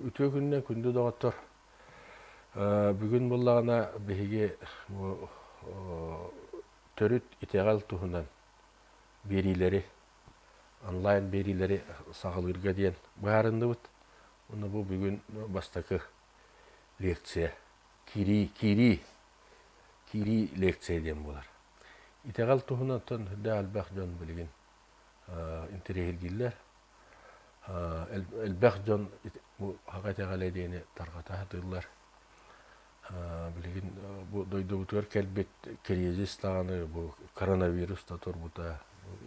Үтүө күнүнэн күндү доҕоттор! Бүгүн буоллаҕына биһиги бу төрүт итэҕэл туһунан биэриилэри, онлайн биэриилэри саҕалыырга диэн быһаарынныбыт. Уонна бу бүгүн бастакы лекция, киирии, киирии, киирии лекция диэн буолар. Итэҕэл туһунан сүрдээх элбэх дьон билигин интэриэһиргииллэр. Элбэх дьон бу саха итэҕэлэ диэни тарҕата сатыыллар. Билигин бу дойдубутугар кэлбит кризис даҕаны, бу коронавирус да турбута,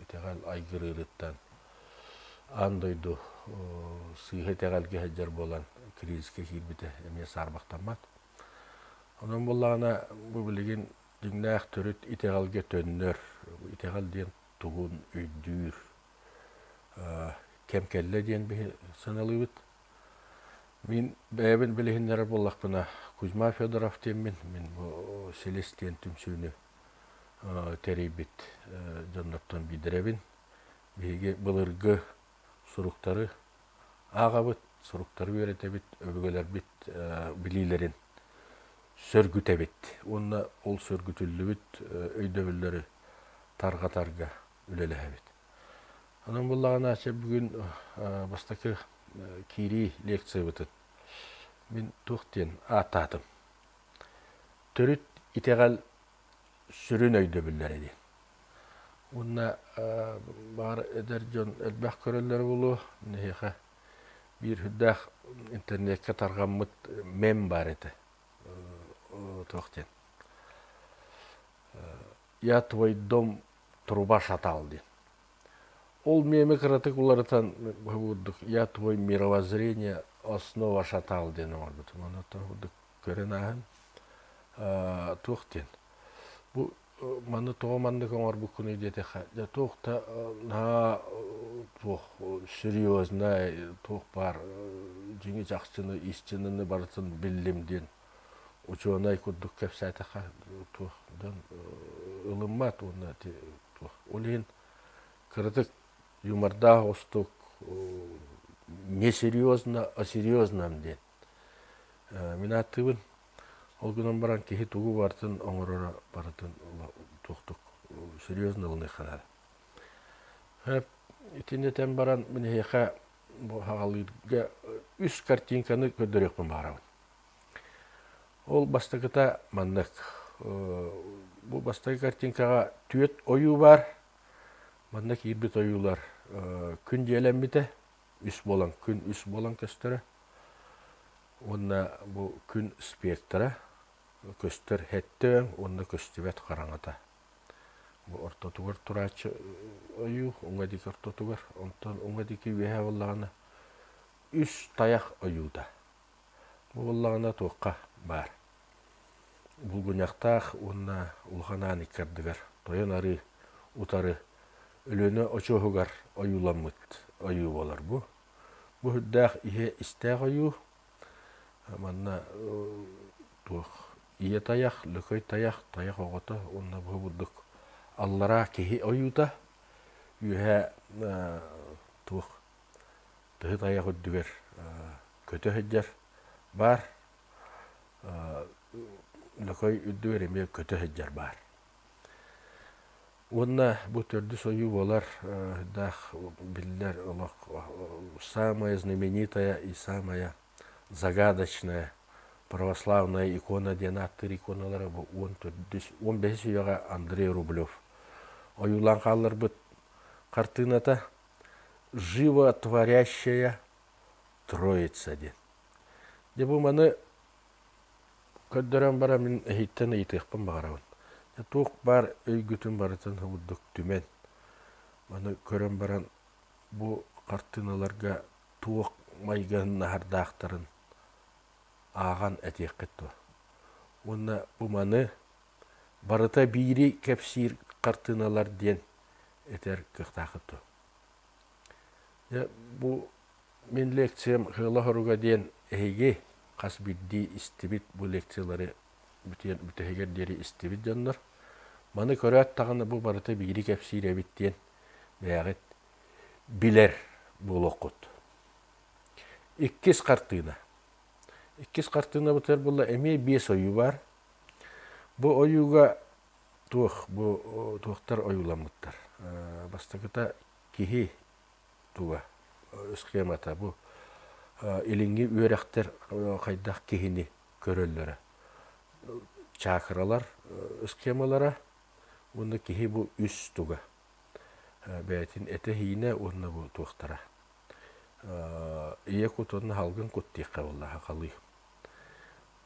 итэҕэл айгырыырыттан аан дойду сыыһа итэҕэлгэ сылдьар буолан кризискэ киирбитэ эмиэ саарбахтаммат. Онон буоллаҕына бу билигин дьиҥнээх төрүт итэҕэлгэ төннөр, итэҕэл диэн тугун өйдүүр кэм кэллэ диэн биһи сыаналыыбыт. Мин бэйэбин билиһиннэрэр буоллахпына, Кузьма Федоров диэммин, мин бу Силис диэн түмсүүнү тэрийбит дьоннортон биирдэрэбин. Биһиги былыргы суруктары ааҕабыт, суруктары үөрэтэбит, өбүгэлэрбит билиилэрин сөргүтэбит уонна ол сөргүтүллүбүт өйдөбүллэри тарҕатарга үлэлэһэбит. Онон буоллаҕына, бүгүн бастакы киирии лекциябытын мин туох диэн ааттаатым. Төрүт итэҕэл сүрүн өйдөбүллэрэ диэн. Уонна баар эдэр дьон элбэх көрөллөрө буолуо. Эһиэхэ биир сүрдээх интернеккэ тарҕаммыт мем баар этэ. Туох диэн. Я твой дом труба шатал диэн. Ол меми кыратык уларытан курдук я твой мировоззрение основа шатал диэн оҥорбутум. Ону курдук көрөн ааһан туох диэн. Бу маны тоҕо маннык оҥорбуккунуй диэтэххэ, дьэ туох да наһаа туох серьезнай туох баар дьиҥи чахчыны истинаны барытын биллим диэн учуонай курдук кэпсээтэххэ туох дьон ылыммат уонна туох ол иһин кыратык юмордаах оҕустук не серьезно а серьезном диэн мин ааттыыбын. Ол гынан баран киһи тугу барытын оҥороро барытын туохтук серьезно ылыныахха наада. Итини этэн баран мин эһиэхэ бу хаҕалыырга үс картинканы көрдөрүөхпүн баҕарабын. Ол бастакыта маннык. Бу бастакы картинкаҕа түөрт ойуу баар. Манна киирбит ойуулар күн дьиэлэммитэ, үс буолан күн үс буолан көстөрө. Уонна бу күн спектра көстөр сэттэ өҥ уонна көстүбэт хараҥата. Бу ортотугар турааччы ойуу, уҥа диэки ортотугар, онтон уҥа диэки үөһэ буоллаҕына үс тайах ойуута. Бу буоллаҕына туохха баар? Булгунньахтаах уонна Улахан Аан икки ардыгар Тойон Арыы утары Өлүөнэ очуоһугар ойууламмыт ойуу буолар бу. Бу сүрдээх иһэ истээх ойуу. Манна туох ийэ тайах, лөкөй тайах, тайах оҕото уонна бу курдук аллараа киһи ойуута, үөһэ туох тыһы тайах үрдүгэр көтө сылдьар баар, лөкөй үрдүгэр эмиэ көтө сылдьар баар. Уонна бу төрдүс ойуу буолар даах биллэр олох самая знаменитая и самая загадочная православная икона диэн ааттыыр иконалара бу уон төрдүс уон бэһис үйэҕэ Андрей Рублев ойуулаан хаалларбыт хартыыната «Животворящая Троица» диэн. Дьэ бу маны Көрдөрөн баран мин эһиттэн ыйытыахпын баҕарабын. Туох баар өйгүтүн барытын курдук түмэн, маны көрөн баран бу хартыыналарга туох майгыннаһардаахтарын ааҕан этиэххит дуо? Уонна бу маны барыта биири кэпсиир хартыыналар диэн этэр кыахтааххыт дуо? Дьэ, бу Мин лекциям сыала-соруга диэн эһиги хас биирдии истибит бу лекциялары бүтүөн бүтэһигэр диэри истибит дьоннор маны көрөөт даҕаны бу барыта биири кэпсиир эбит диэн бэйэҕит билэр буолуоххут. Иккис хартыына. Иккис хартыынабытыгар буолла эмиэ биэс ойуу баар. Бу ойууга туох бу туохтар ойууламмыттар. Бастакыта киһи туга схемата бу илиҥҥи үөрэхтэр хайдах киһини көрөллөрө. Чакралар схемалара уонна киһи бу үс туга бэйэтин этэ-иинэ уонна бу туохтара ийэ кут уонна салгын кут диэххэ буолла сахалыы.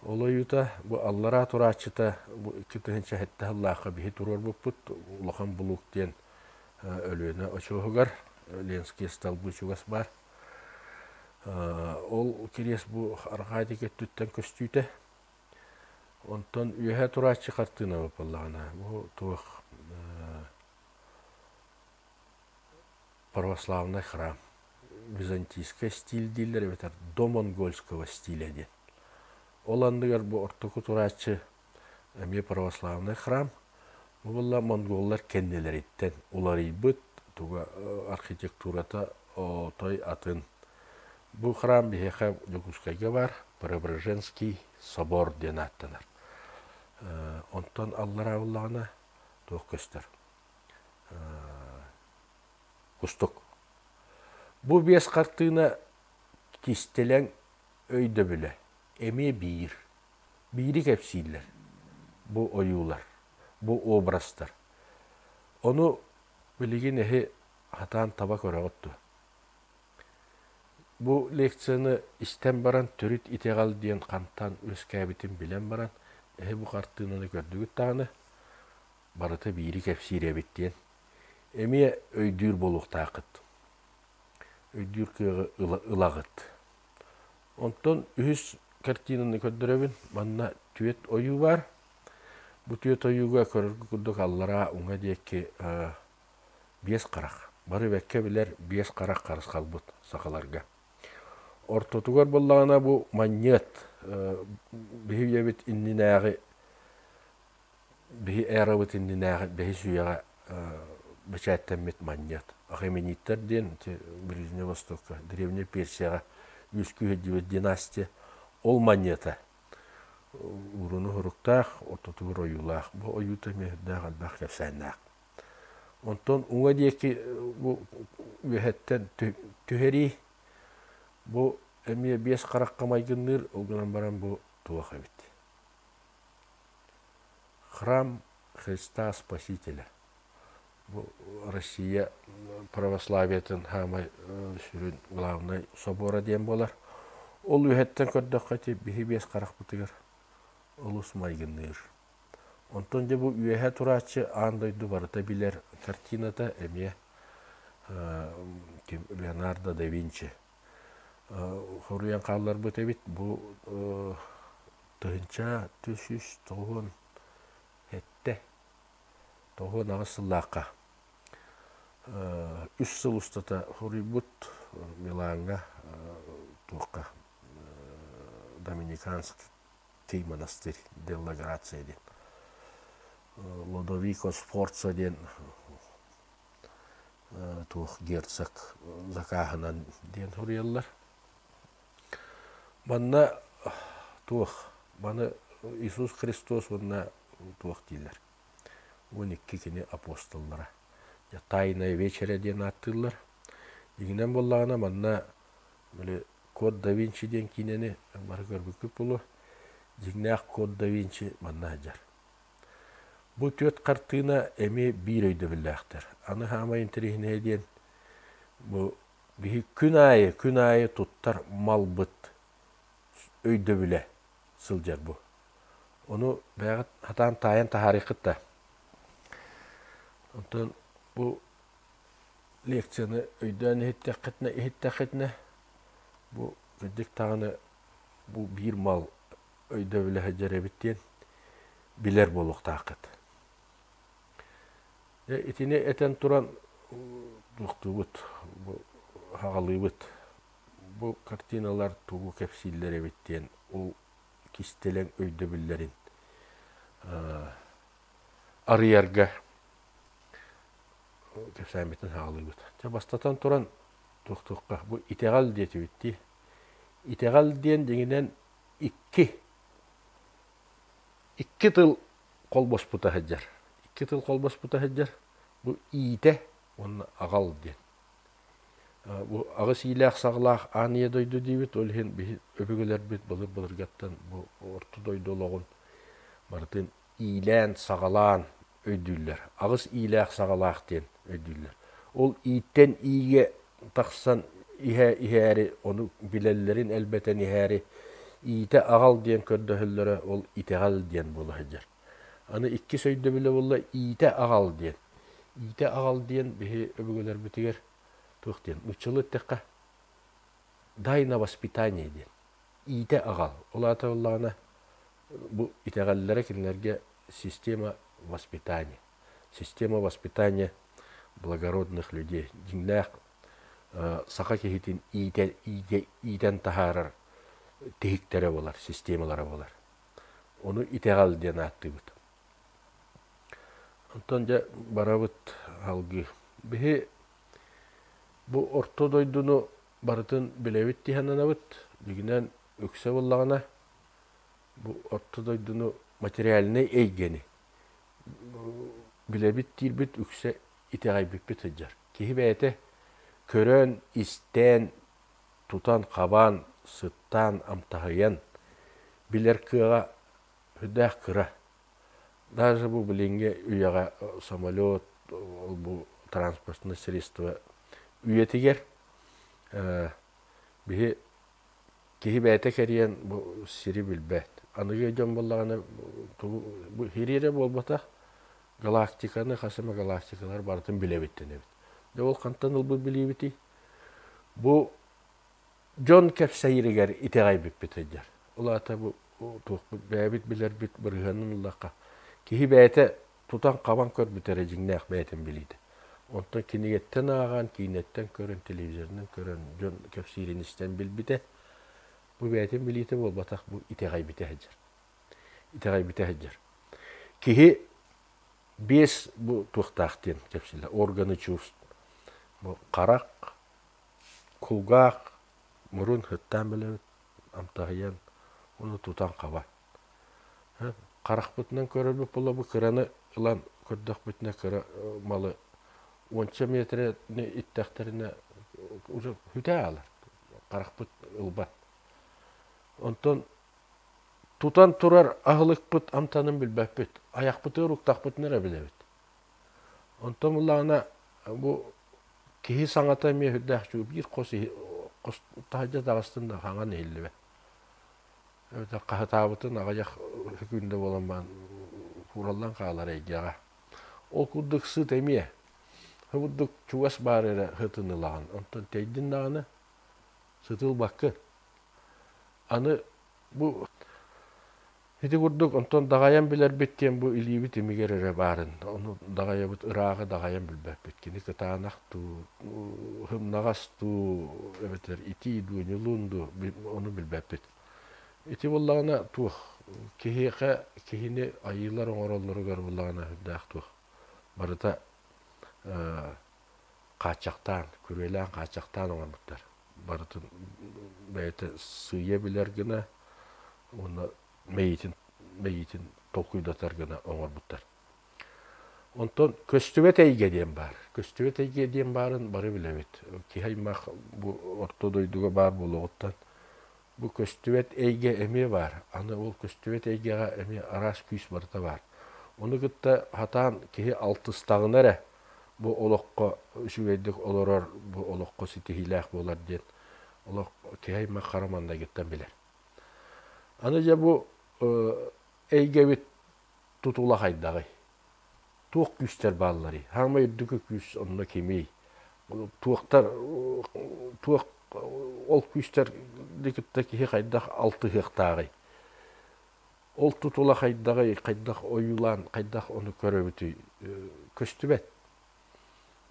Ол ойуута бу аллараа турааччыта бу 2007 сыллаахха биһи туруорбуппут улахан булуук диэн Өлүөнэ очуоһугар Ленские столбы чугас баар. Ол кириэс бу арҕаа диэки өттүттэн көстүүтэ. Онтон үөһэ турааччы хартыына буоллаҕына бу туох православнай храм византийскай стиль дииллэр эбэтэр до монгольского стиля диэн. Ол анныгар бу ортоку турааччы эмиэ православнай храм. Бу буолла монголлар кэннилэриттэн уларыйбыт туга архитектурата отой атын. Бу храм биһиэхэ Дьокуускайга баар Преображенский собор диэн ааттанар. Онтон аллараа буоллаҕына туох көстөр? Кустук. Бу биэс хартыына кистэлэҥ өйдөбүлэ эмиэ биир. Биири кэпсииллэр бу ойуулар, бу образтар. Ону билигин эһи хатаан таба көрөҕүт дуо? Бу лекцияны истэн баран төрүт итэҕэл диэн хантан үөскээбитин билэн баран эһи бу хартыынаны көрдүгүт даҕаны барыта биири кэпсиир эбит диэн эмиэ өйдүүр буолуохтааххыт. Өйдүүр кыаҕы ылаҕыт. Онтон үһүс картинаны көрдөрөбүн. Манна түөт ойуу баар. Бу түөт ойууга көрөргө курдук аллараа уҥа диэки биэс харах. Бары бэккэ билэр биэс харах харысхалбыт сахаларга. Ортотугар буоллаҕына бу манньыат биһи үйэбит иннинээҕи биһи эрабыт иннинээҕи бэһис үйэҕэ бэчээттэммит манньыат. Ахемениттэр диэн ити Ближней Востокка, Древней Персияҕа үөскүү сылдьыбыт династия ол манньыата уруну суруктаах, ортотугар ойуулаах. Бу ойуута эмиэ сүрдээх элбэх кэпсээннээх. Онтон уҥа диэки бу үөһэттэн түһэрии бу эмиэ биэс харахха майгынныыр, ол гынан баран бу туох эбит. Храм Христа Спасителя. Бу Россия православиетын хаамай сүрүн главнай собора диэн буолар. Ол үөһэттэн көрдөххө ити биһи биэс харахпытыгар олус майгынныыр. Онтон дьэ бу үөһэ турааччы аан дойду барыта билэр картината эмиэ ким Леонардо да Винчи хоруйан хаалларбыт эбит. Бу 1497, 98 сыллаахха үс сыл устата суруйбут Милаҥҥа туохха Доминиканский монастырь Делла Грация диэн Лодовико Сфорца диэн туох герцог закааһынан диэн суруйаллар. Манна туох, маны Иисус Христос уонна туох дииллэр, 12 кини апостоллара. Тайная вечеря диэн ааттыыллар. Дьиҥинэн буоллаҕына манна били Код да Винчи диэн киинэни бары көрбүккүт буолуо. Дьиҥнээх Код да Винчи манна сылдьар. Бу түөрт хартыына эмиэ биир өйдөбүллээхтэр. Аны саамай интэриэһинэйэ диэн бу Биһи күн аайы, күн аайы туттар малбыт өйдөбүлэ сылдьар бу. Ону бэйэҕит хатаан таайан таһаарыаххыт да. Онтон бу лекцияны өйдөөн иһиттэххитинэ, иһиттэххитинэ бу кырдьык даҕаны бу биир мал өйдөбүлэ сылдьар эбит диэн билэр буолуохтааххыт. Дьэ итини этэн туран туохтуубут, бу аҕалыыбыт. Бу картиналар тугу кэпсииллэр эбит диэн ол кистэлэҥ өйдөбүллэрин арыйарга кэпсээммитин аҕалыыбыт. Дьэ бастатан туран туохтуохха бу итэҕэл диэтибит дии. Итэҕэл диэн дьиҥинэн икки икки тыл холбоспута сылдьар. Икки тыл холбоспута сылдьар. Бу иитэ уонна аҕал диэн. Бу аҕыс иилээх-саҕалаах аан ийэ дойду диибит, ол иһин биһи өбүгэлэрбит былыр-былыргаттан бу орто дойду олоҕун барытын иилээн-саҕалаан өйдүүллэр. Аҕыс иилээх-саҕалаах диэн өйдүүллэр. Ол ииттэн иигэ тахсан иһэ иһээри, ону билэллэрин элбэтэн иһээри иитэ аҕал диэн көрдөһөллөрө ол итэҕэл диэн буола сылдьар. Аны иккис өйдөбүлэ буолла иитэ аҕал диэн. Иитэ аҕал диэн биһи өбүгэлэрбитигэр туох диэн нууччалыы эттэххэ дай на воспитание диэн. Иитэ аҕал. Ол аата буоллаҕына бу итэҕэллэрэ кинилэргэ система воспитания. Система воспитания благородных людей. Дьиҥнээх саха киһитин иитэ, иитэ, иитэн таһаарар тиһиктэрэ буолар, системалара буолар. Ону итэҕэл диэн ааттыыбыт. Онтон дьэ барабыт алгыы. Биһи бу орто дойдуну барытын билэбит дии сананабыт. Дьиҥинэн үксэ буоллаҕына бу орто дойдуну материальнай эйгэни билэбит диирбит үксэ итэҕэйбиппит сылдьар. Киһи бэйэтэ көрөн, истэн, тутан-хабан, сыттаан, амтаһыйан билэр кыаҕа сүрдээх кыра. Даже бу билиҥҥи үйэҕэ самолет, ол бу транспортное средство үйэтигэр биһи киһи бэйэтэ кэрийэн бу сири билбэт. Аныгы дьон буоллаҕына тугу бу сири эрэ буолбатах, галактиканы, хас эмэ галактикалары барытын билэбит дэнэбит. Дьэ ол хантан ылбыт билиибитий? Бу дьон кэпсэйиригэр итэҕэйбиппит сылдьар. Ол аата бу туохпут бэйэбит билэрбит бырыһыанын ыллахха, киһи бэйэтэ тутан-хабан көрбүт эрэ дьиҥнээх бэйэтин билиитэ. Онтон кинигэттэн ааҕан, киинэттэн көрөн, телевизорынан көрөн, дьон кэпсиирин истэн билбитэ, бу бэйэтин билиитэ буолбатах, бу итэҕэйбитэ сылдьар. Итэҕэйбитэ сылдьар. Киһи биэс бу туохтаах диэн кэпсииллэр. Органы чувств. Бу харах, кулгаах, мурун сыттаан билэбит, амтаһыйан, ону тутан хабан. Харахпытынан көрөрбүт буолла бу кыраны ылан көрдөхпүтүнэ кыра малы уонча миэтэрэни иттэхтэринэ уже хүтэ аалар. Харахпыт ылбат. Онтон тутан турар аһылыкпыт амтанын билбэппит. Айахпытыгар уктахпытын эрэ билэбит. Онтон буллаҕына бу киһи саҥата эмиэ сүрдээх үчүгэй. Биир хос хос таһырдьа таҕыстын да хаҥан иһиллибэт. Эбэтэр хаһытаабытын аҕыйах секүндэ буолан баран куураллан хаалар эйгэҕэ. Ол курдук сыт эмиэ. Ол курдук чугас баар эрэ сытын ылаҕын. Онтон тэйдин даҕаны сыты ылбаккын. Аны бу ити курдук онтон даҕайан билэрбит диэн бу илиибит имигэр эрэ баарын. Ону даҕайабыт ырааҕы даҕайан билбэппит. Кини кытаанах дуу, сымнаҕас дуу, эбэтэр итии дуу, ньулуун дуу ону билбэппит. Ити буоллаҕына туох киһиэхэ киһини айыылар оҥороллоругар буоллаҕына сүрдээх туох барыта хааччахтаан, күрүөлээн хааччахтаан оҥорбуттар. Барытын бэйэтэ сыыйа билэр гына уонна мэйиитин мэйиитин толкуйдатар гына оҥорбуттар. Онтон көстүбэт эйгэ диэн баар. Көстүбэт эйгэ диэн баарын бары билэбит. Киһи аймах бу орто дойдуга баар буолуоҕуттан бу көстүбэт эйгэ эмиэ баар. Аны ол көстүбэт эйгэҕэ эмиэ араас күүс барыта баар. Ону кытта сатаан киһи алтыстаҕына эрэ бу олоххо үчүгэйдик олорор, бу олоххо ситиһиилээх буолар диэн олох киһи аймах хара маҥнайгыттан билэр. Аны дьэ бу эйгэбит тутула хайдаҕый? Туох күүстэр баалларый? Хаамай үрдүкү күүс онно кимий? Туохтар туох ол күүстэр кытта киһи хайдах алтыһыахтааҕый? Ол тутула хайдаҕый, хайдах ойуулаан, хайдах ону көрөбүтүй? Көстүбэт.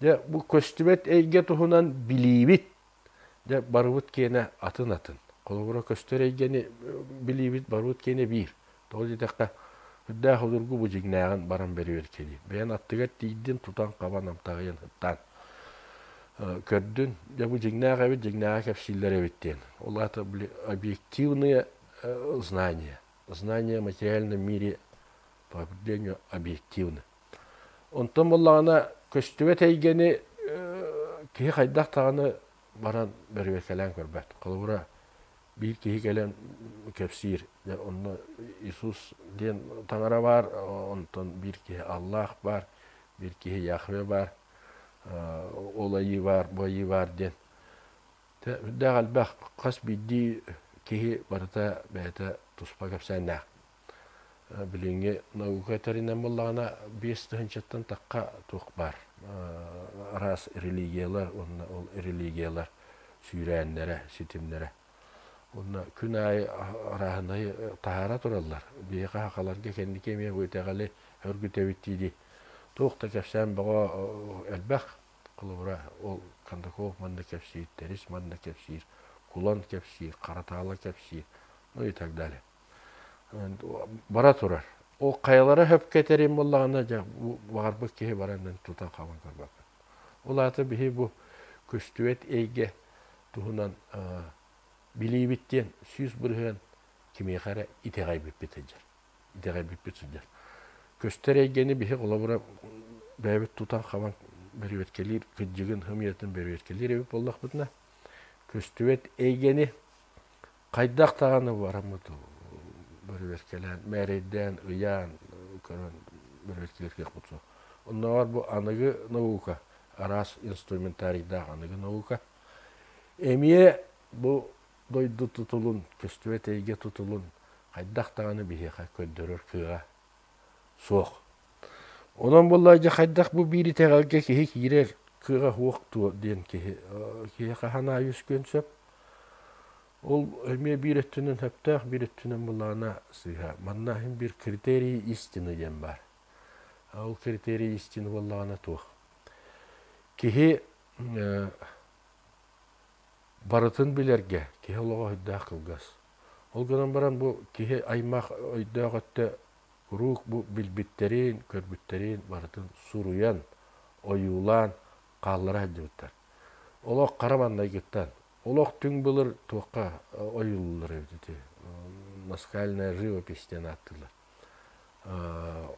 Дьэ, бу көстүбэт эйгэ туһунан билиибит дьэ барыбыт киэнэ атын-атын. Холобура, көстөр эйгэни билиибит барыбыт киэнэ биир. Тоҕо диэтэххэ, үрдээх обургу бу дьиҥнээҕин баран бэрибэр кэлии. Бэйэн аттыгар тиийдин, тутан-хабан, амтаҕыйан сыттаан көрдүн. Дьэ бу дьиҥнээх эбит, дьиҥнээҕи кэпсииллэр эбит диэн. Ол аата били объективные знание. Знание в материальном мире по определению объективно. Онтон буоллаҕына көстүбэт эйгэни киһи хайдах даҕаны баран бэрэбиэркэлээн көрбөт. Холобура, биир киһи кэлэн кэпсиир, дьэ онно Иисус диэн таҥара баар, онтон биир киһи Аллах баар, биир киһи Яхве баар, ол айыы баар, бу айыы баар диэн. Үрдээх элбэх хас биирдии киһи барыта бэйэтэ туспа кэпсээннээх. Билиҥҥи наука этэринэн буоллаҕына, 5000-тан тахха туох баар араас религиялар уонна ол религиялар сүүрээннэрэ, ситимнэрэ. Уонна күн аайы арааһынайы таһаара тураллар. Биһиэхэ сахаларга кэнники эмиэ бу итэҕэли өргүтэбит дии-дии туох да кэпсээн бөҕө элбэх. Холобура, ол Кондаков манна кэпсиир, Тэрис манна кэпсиир, Кулан кэпсиир, Харатаала кэпсиир, ну и так далее. Бара турар. Ол хайалара сөпкө этэрин буоллаҕына, дьэ, баҕарбыт киһи баран тутан-хабан көрбөккүн. Ол аата биһи бу көстүбэт эйгэ туһунан билиибит диэн 100% кимиэхэ эрэ итэҕэйбиппит сылдьар. Итэҕэйбиппит сылдьар. Көстөр эйгэни биһи холобура бэйэбит тутан-хабан бөрүөткэлиир кыдьыгын хымыйатын бөрүөткэлиир эбит буоллахпытына, көстүбэт эйгэни хайдах даҕаны бараммыт бөрүөткэлээн, мээрэйдээн, ыйаан көрөн бөрүөткэлиир кыахпыт суох. Оннооҕор бу аныгы наука, араас инструментарийдаах аныгы наука эмиэ бу дойду тутулун, көстүбэт эйгэ тутулун хайдах даҕаны биһиэхэ көрдөрөр кыаҕа суох. Онон буоллаҕа дьэ хайдах бу биир итэҕэлгэ киһи киирэр кыаҕа суох дуо диэн киһи киһиэхэ санаа үөскүөн сөп. Ол эмиэ биир өттүнэн сөптөөх, биир өттүнэн былаана сыыһа. Манна иһин биир критерий истины диэн баар. Ол критерий истины буоллаҕына туох? Киһи барытын билэргэ киһи олоҕо өйдөөх кылгас. Ол гынан баран бу киһи аймах өйдөөх өттө куруук бу билбиттэрин, көрбүттэрин барытын суруйан, ойуулаан хааллара сылдьыбыттар. Олох хара маннайгыттан Олох түҥ былыр туохха ойуулууллар эбит ити наскальная живопись диэн ааттыыллар.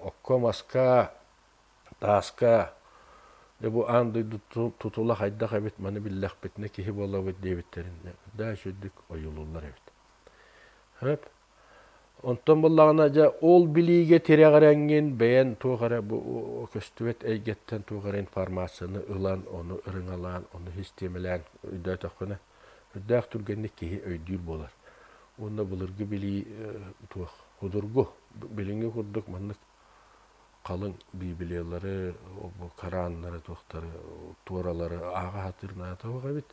Окко, маска, тааска дьэ бу аан дойду тутула хайдах эбит маны биллэхпитинэ киһи буолабыт диэбиттэрин да үчүгдүк ойуулууллар эбит. Хөп. Онтон буоллаҕына дьэ ол билиигэ тирэҕирэҥҥин бэйэн туох эрэ бу көстүбэт эйгэттэн туох эрэ информацияны ылан, ону ырыҥалаан, ону систиэмэлээн өйдөөтөххүнэ, үрдээх түргэнник киһи өйдүүр буолар. Уонна былыргы билии туох судургу, билиҥҥи курдук маннык халыҥ библиялары, Кораннары, туохтары, туоралары ааҕа сатыыр наада суох эбит.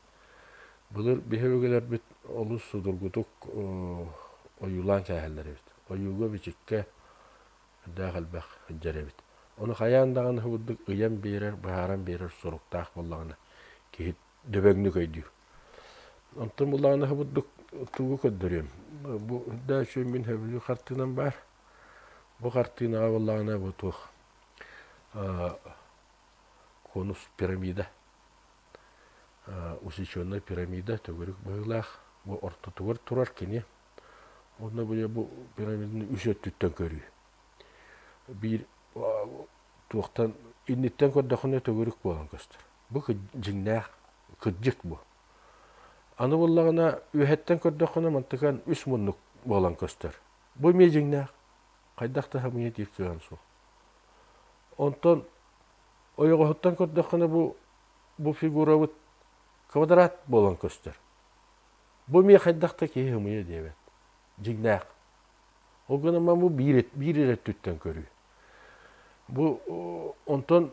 Былыр биһи өбүгэлэрбит олус судургутук ойуулаан кээһэллэр эбит. Ойууга-бичиккэ элбэх элбэх сылдьар эбит. Ону хайаан даҕаны курдук ыйан биэрэр, быһааран биэрэр соруктаах буоллаҕына киһи дөбөҥнүк өйдүүр. Онтон буллаҕына курдук тугу көрдөрүөм. Бу да үчүгэй мин сөбүлүүр хартыынам баар. Бу хартыынаҕа буоллаҕына бу туох конус пирамида усеченная пирамида төгүрүк быһыылаах бу ортотугар турар кини уонна бу бу пирамиданы үс өттүттэн көрүү биир туохтан инниттэн көрдөххүнэ төгүрүк буолан көстөр бу дьиҥнээх кырдьык бу аны буоллаҕына үөһэттэн көрдөххүнэ мантыкан үс муннук буолан көстөр бу эмиэ дьиҥнээх хайдах да хамыйа диир кыаҕын суох онтон ойоҕоһуттан көрдөххүнэ бу бу фигурабыт квадрат буолан көстөр. Бу эмиэ хайдах да киһи ымыйа диэбэт. Дьиҥнээх. Ол гынан бу биир, биир эрэ өттүттэн көрүү. Бу онтон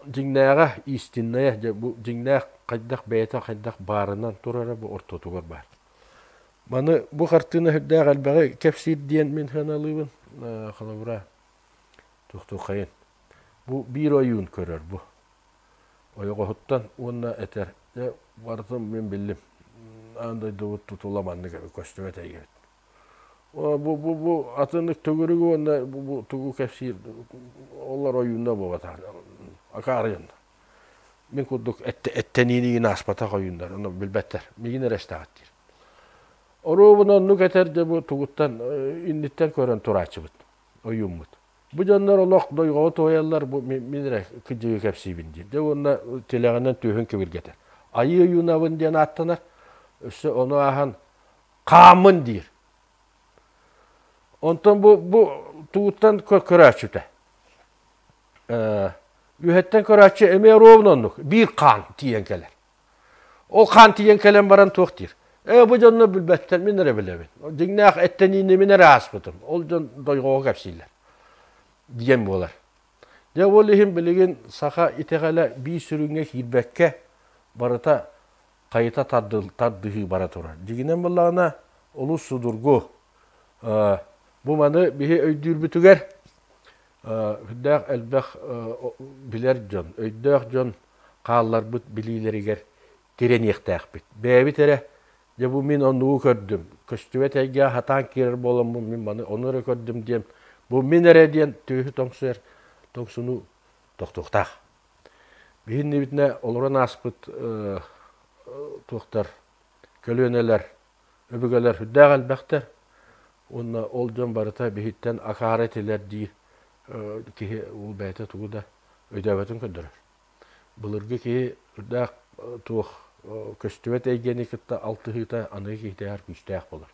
дьиҥнээҕэ истинная дьэ бу дьиҥнээх хайдах бэйэтэ хайдах баарынан турара бу ортотугар баар. Маны бу хартыына сүрдээх элбэҕи кэпсиир диэн мин сыаналыыбын. Холобура туохтуоххайын. Бу биир ойуун көрөр бу. Ойоҕоһуттан уонна этэр, дьэ барытын мин биллим, аан дойдубут тутула маннык эбит, көстүбэт эйгэбит. Бу, бу, бу атыннык төгүрүгү уонна бу, бу тугу кэпсиир олор ойуунна буолбатах, акаарыйаннар. Мин курдук эттэниини ааспатах ойууннар, ону билбэттэр, миигин эрэ истэҕит диир. Оруобуна оннук этэр дьэ бу тугуттан инниттэн көрөн турааччыбыт, ойууммут. Бу дьоннор олох дойҕоҕу туойаллар, бу мин эрэ кыдьыгы кэпсиибин диир. Дьэ уонна тилэҕинэн түөһүн кибиргэтэр. Айыы ойуунабын диэн ааттанар. Өссө ону ааһан хааммын диир. Онтон бу бу тугуттан көрөөччүтэ. Үөһэттэн көрөөччү эмиэ ровно оннук биир хаан тиийэн кэлэр. Ол хаан тиийэн кэлэн баран туох диир? Ээ бу дьонно билбэттэр, мин эрэ билэбин. Дьиҥнээх эттэниини мин эрэ ааспытым. Ол дьон дойҕоҕо кэпсииллэр диэн буолар. Дьэ ол иһин билигин саха итэҕэлэ биир сүрүҥҥэ киирбэккэ барыта хайыта тардыһыы бара турар. Дьиҥинэн буоллаҕына олус судургу. Бу маны биһи өйдүүрбүтүгэр Үрдээх элбэх билэр дьон, өйдөөх дьон хаалларбыт билиилэригэр тирэниэхтээхпит. Бэйэбит эрэ, дьэ бу мин оннугу көрдүм, көстүбэт эйгэҕэ хатаан киирэр буоламмын мин маны ону эрэ көрдүм диэн, бу мин эрэ диэн түөһү тоҥсуйар тоҥсунуу тохтуохтаах. Биһиннибитинэ олорон ааспыт туохтар, көлүөнэлэр Өбүгэлэр сүрдээх элбэхтэр уонна ол дьон барыта биһиттэн акаары этилэр диир киһи ол бэйэтэ тугу да өйдөөбөтүн көрдөрөр. Былыргы киһи сүрдээх туох көстүбэт эйгэни кытта алтыһыыта аныгы киһитээҕэр күүстээх буолар.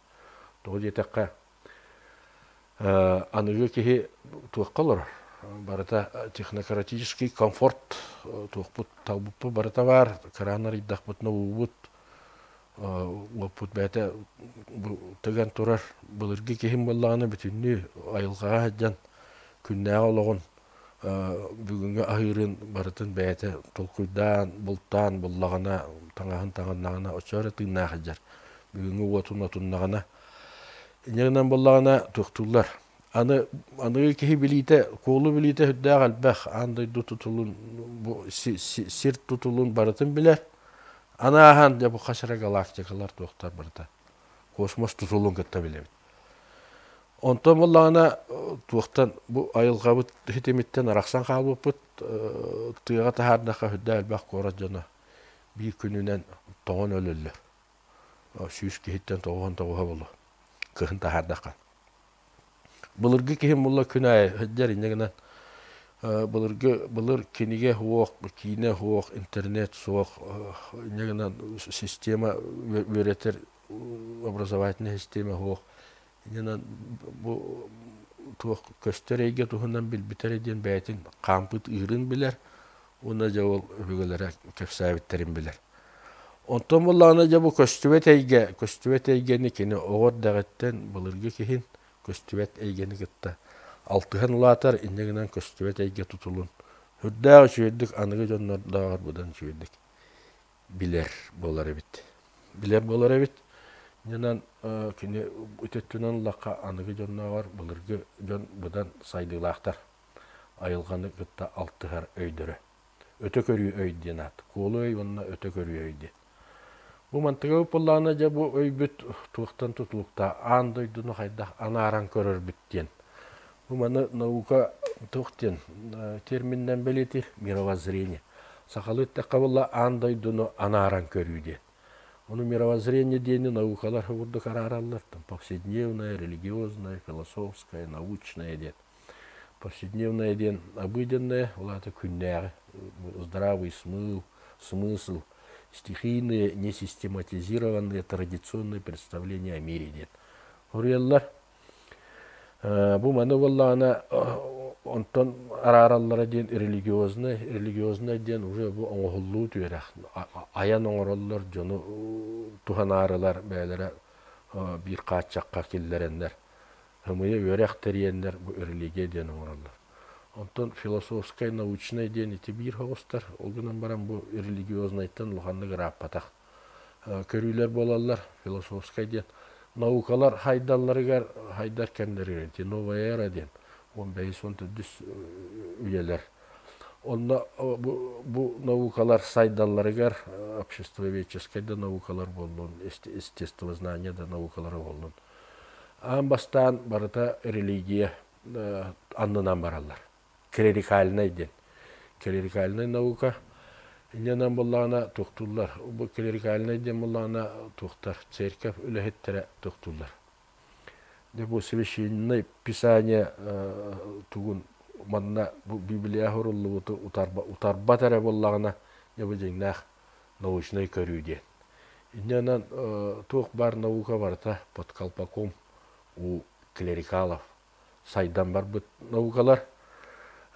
Тоҕо диэтэххэ, аныгы киһи туохха олорор? Барыта технократический комфорт туохпут талбыппыт барыта баар, кыраан арыйдахпытына уубут, уоппут бэйэтэ бу тыган турар былыргы киһим буоллаҕына бүтүннүү айылҕаҕа сылдьан күннээҕи олоҕун бүгүҥҥү аһыырын барытын бэйэтэ толкуйдаан бултаан буллаҕына таҥаһын таҥыннаҕына оччо эрэ тыыннаах сылдьар бүгүҥҥү уотун отуннаҕына инньэ гынан буоллаҕына туохтууллар аны аныгы киһи билиитэ куолу билиитэ сүрдээх элбэх аан дойду тутулун бу сир тутулун барытын билэр Аны ааһан дьэ бу хас эрэ галактикалар туохтар барыта космос тутулун кытта билэбит. Онтон буоллаҕына туохтан бу айылҕабыт ситимиттэн арахсан хаалбыппыт тыаҕа таһаардахха сүрдээх элбэх куорат дьоно биир күнүнэн тоҥон өлөллөр. 100 киһиттэн 99-а буолуо кыһын таһаардахха. Былыргы киһим буолла күн аайы сылдьар инньэ гынан былыргы былыр кинигэ суох, киинэ суох, интернет суох, инньэ гынан система үөрэтэр образовательнай система суох. Инньэ гынан бу туох көстөр эйгэ туһунан билбитэ диэн бэйэтин хаампыт ыырын билэр уонна дьэ ол өбүгэлэрэ кэпсээбиттэрин билэр. Онтон буоллаҕына дьэ бу көстүбэт эйгэ, көстүбэт эйгэни кини оҕо эрдэҕиттэн былыргы киһин көстүбэт эйгэни кытта алтыһан улаатар, инньэ гынан көстүбэт эйгэ тутулун сүрдээх үчүгэйдик аныгы дьоннордооҕор быдан үчүгэйдик билэр буолар эбит. Билэр буолар эбит. Инньэнэн кини ити өттүнэн ыллахха аныгы дьоннооҕор былыргы дьон быдан сайдыылаахтар. Айылҕаны кытта алтыһар өйдөрө. Өтө көрүү өй диэн аат. Куолу өй уонна өтө көрүү өй диэн. Бу мантыгабыт буоллаҕына дьэ бу өйбүт туохтан тутулуктаах аан дойдуну хайдах анааран көрөрбүт диэн. Бу маны наука туох диэн терминнэн бэлиэтиир мировоззрение. Сахалыы эттэххэ буолла аан дойдуну анааран көрүү диэн. Ону мировоззрение диэни наукалар курдук араараллар. Там повседневное, религиозное, философское, научное диэн. Повседневное диэн обыденное, ол аата күннээҕи здравый смысл, смысл, стихийные, несистематизированные традиционные представления о мире диэн суруйаллар. Бу маны буоллаҕына онтон араараллара диэн религиознай, религиознай диэн уже бу оҥоһуллуу түөрэх айан оҥороллор дьону туһанаарылар бэйэлэрэ биир хааччахха киллэрэннэр Ымыйа үөрэх тэрийэннэр бу религия диэн оҥороллор. Онтон философскай, научнай диэн ити биир соҕустар. Ол гынан баран бу религиознайтан улаханнык ырааппатах көрүүлэр буолаллар. Философскай диэн наукалар хайдалларыгар хайдар кэмнэригэр ити новая эра диэн 15-14 үйэлэр. Онно бу, бу наукалар сайдалларыгар обществоведческай да наукалар буоллун, естествознание да наукалара буоллун Аан бастаан барыта религия аннынан бараллар. Клерикальнай диэн. Клерикальнай наука. Инньэнэн буоллаҕына туохтууллар, бу клерикальнай диэн буоллаҕына туохтар, церковь үлэһиттэрэ туохтууллар. Дьэ бу священное писание тугун манна бу Библия суруллубуту утарбат эрэ буоллаҕына, дьэ бу дьиҥнээх научнай көрүү диэн. Инньэнэн туох баар наука барыта под колпаком у клерикалов сайдан барбыт наукалар.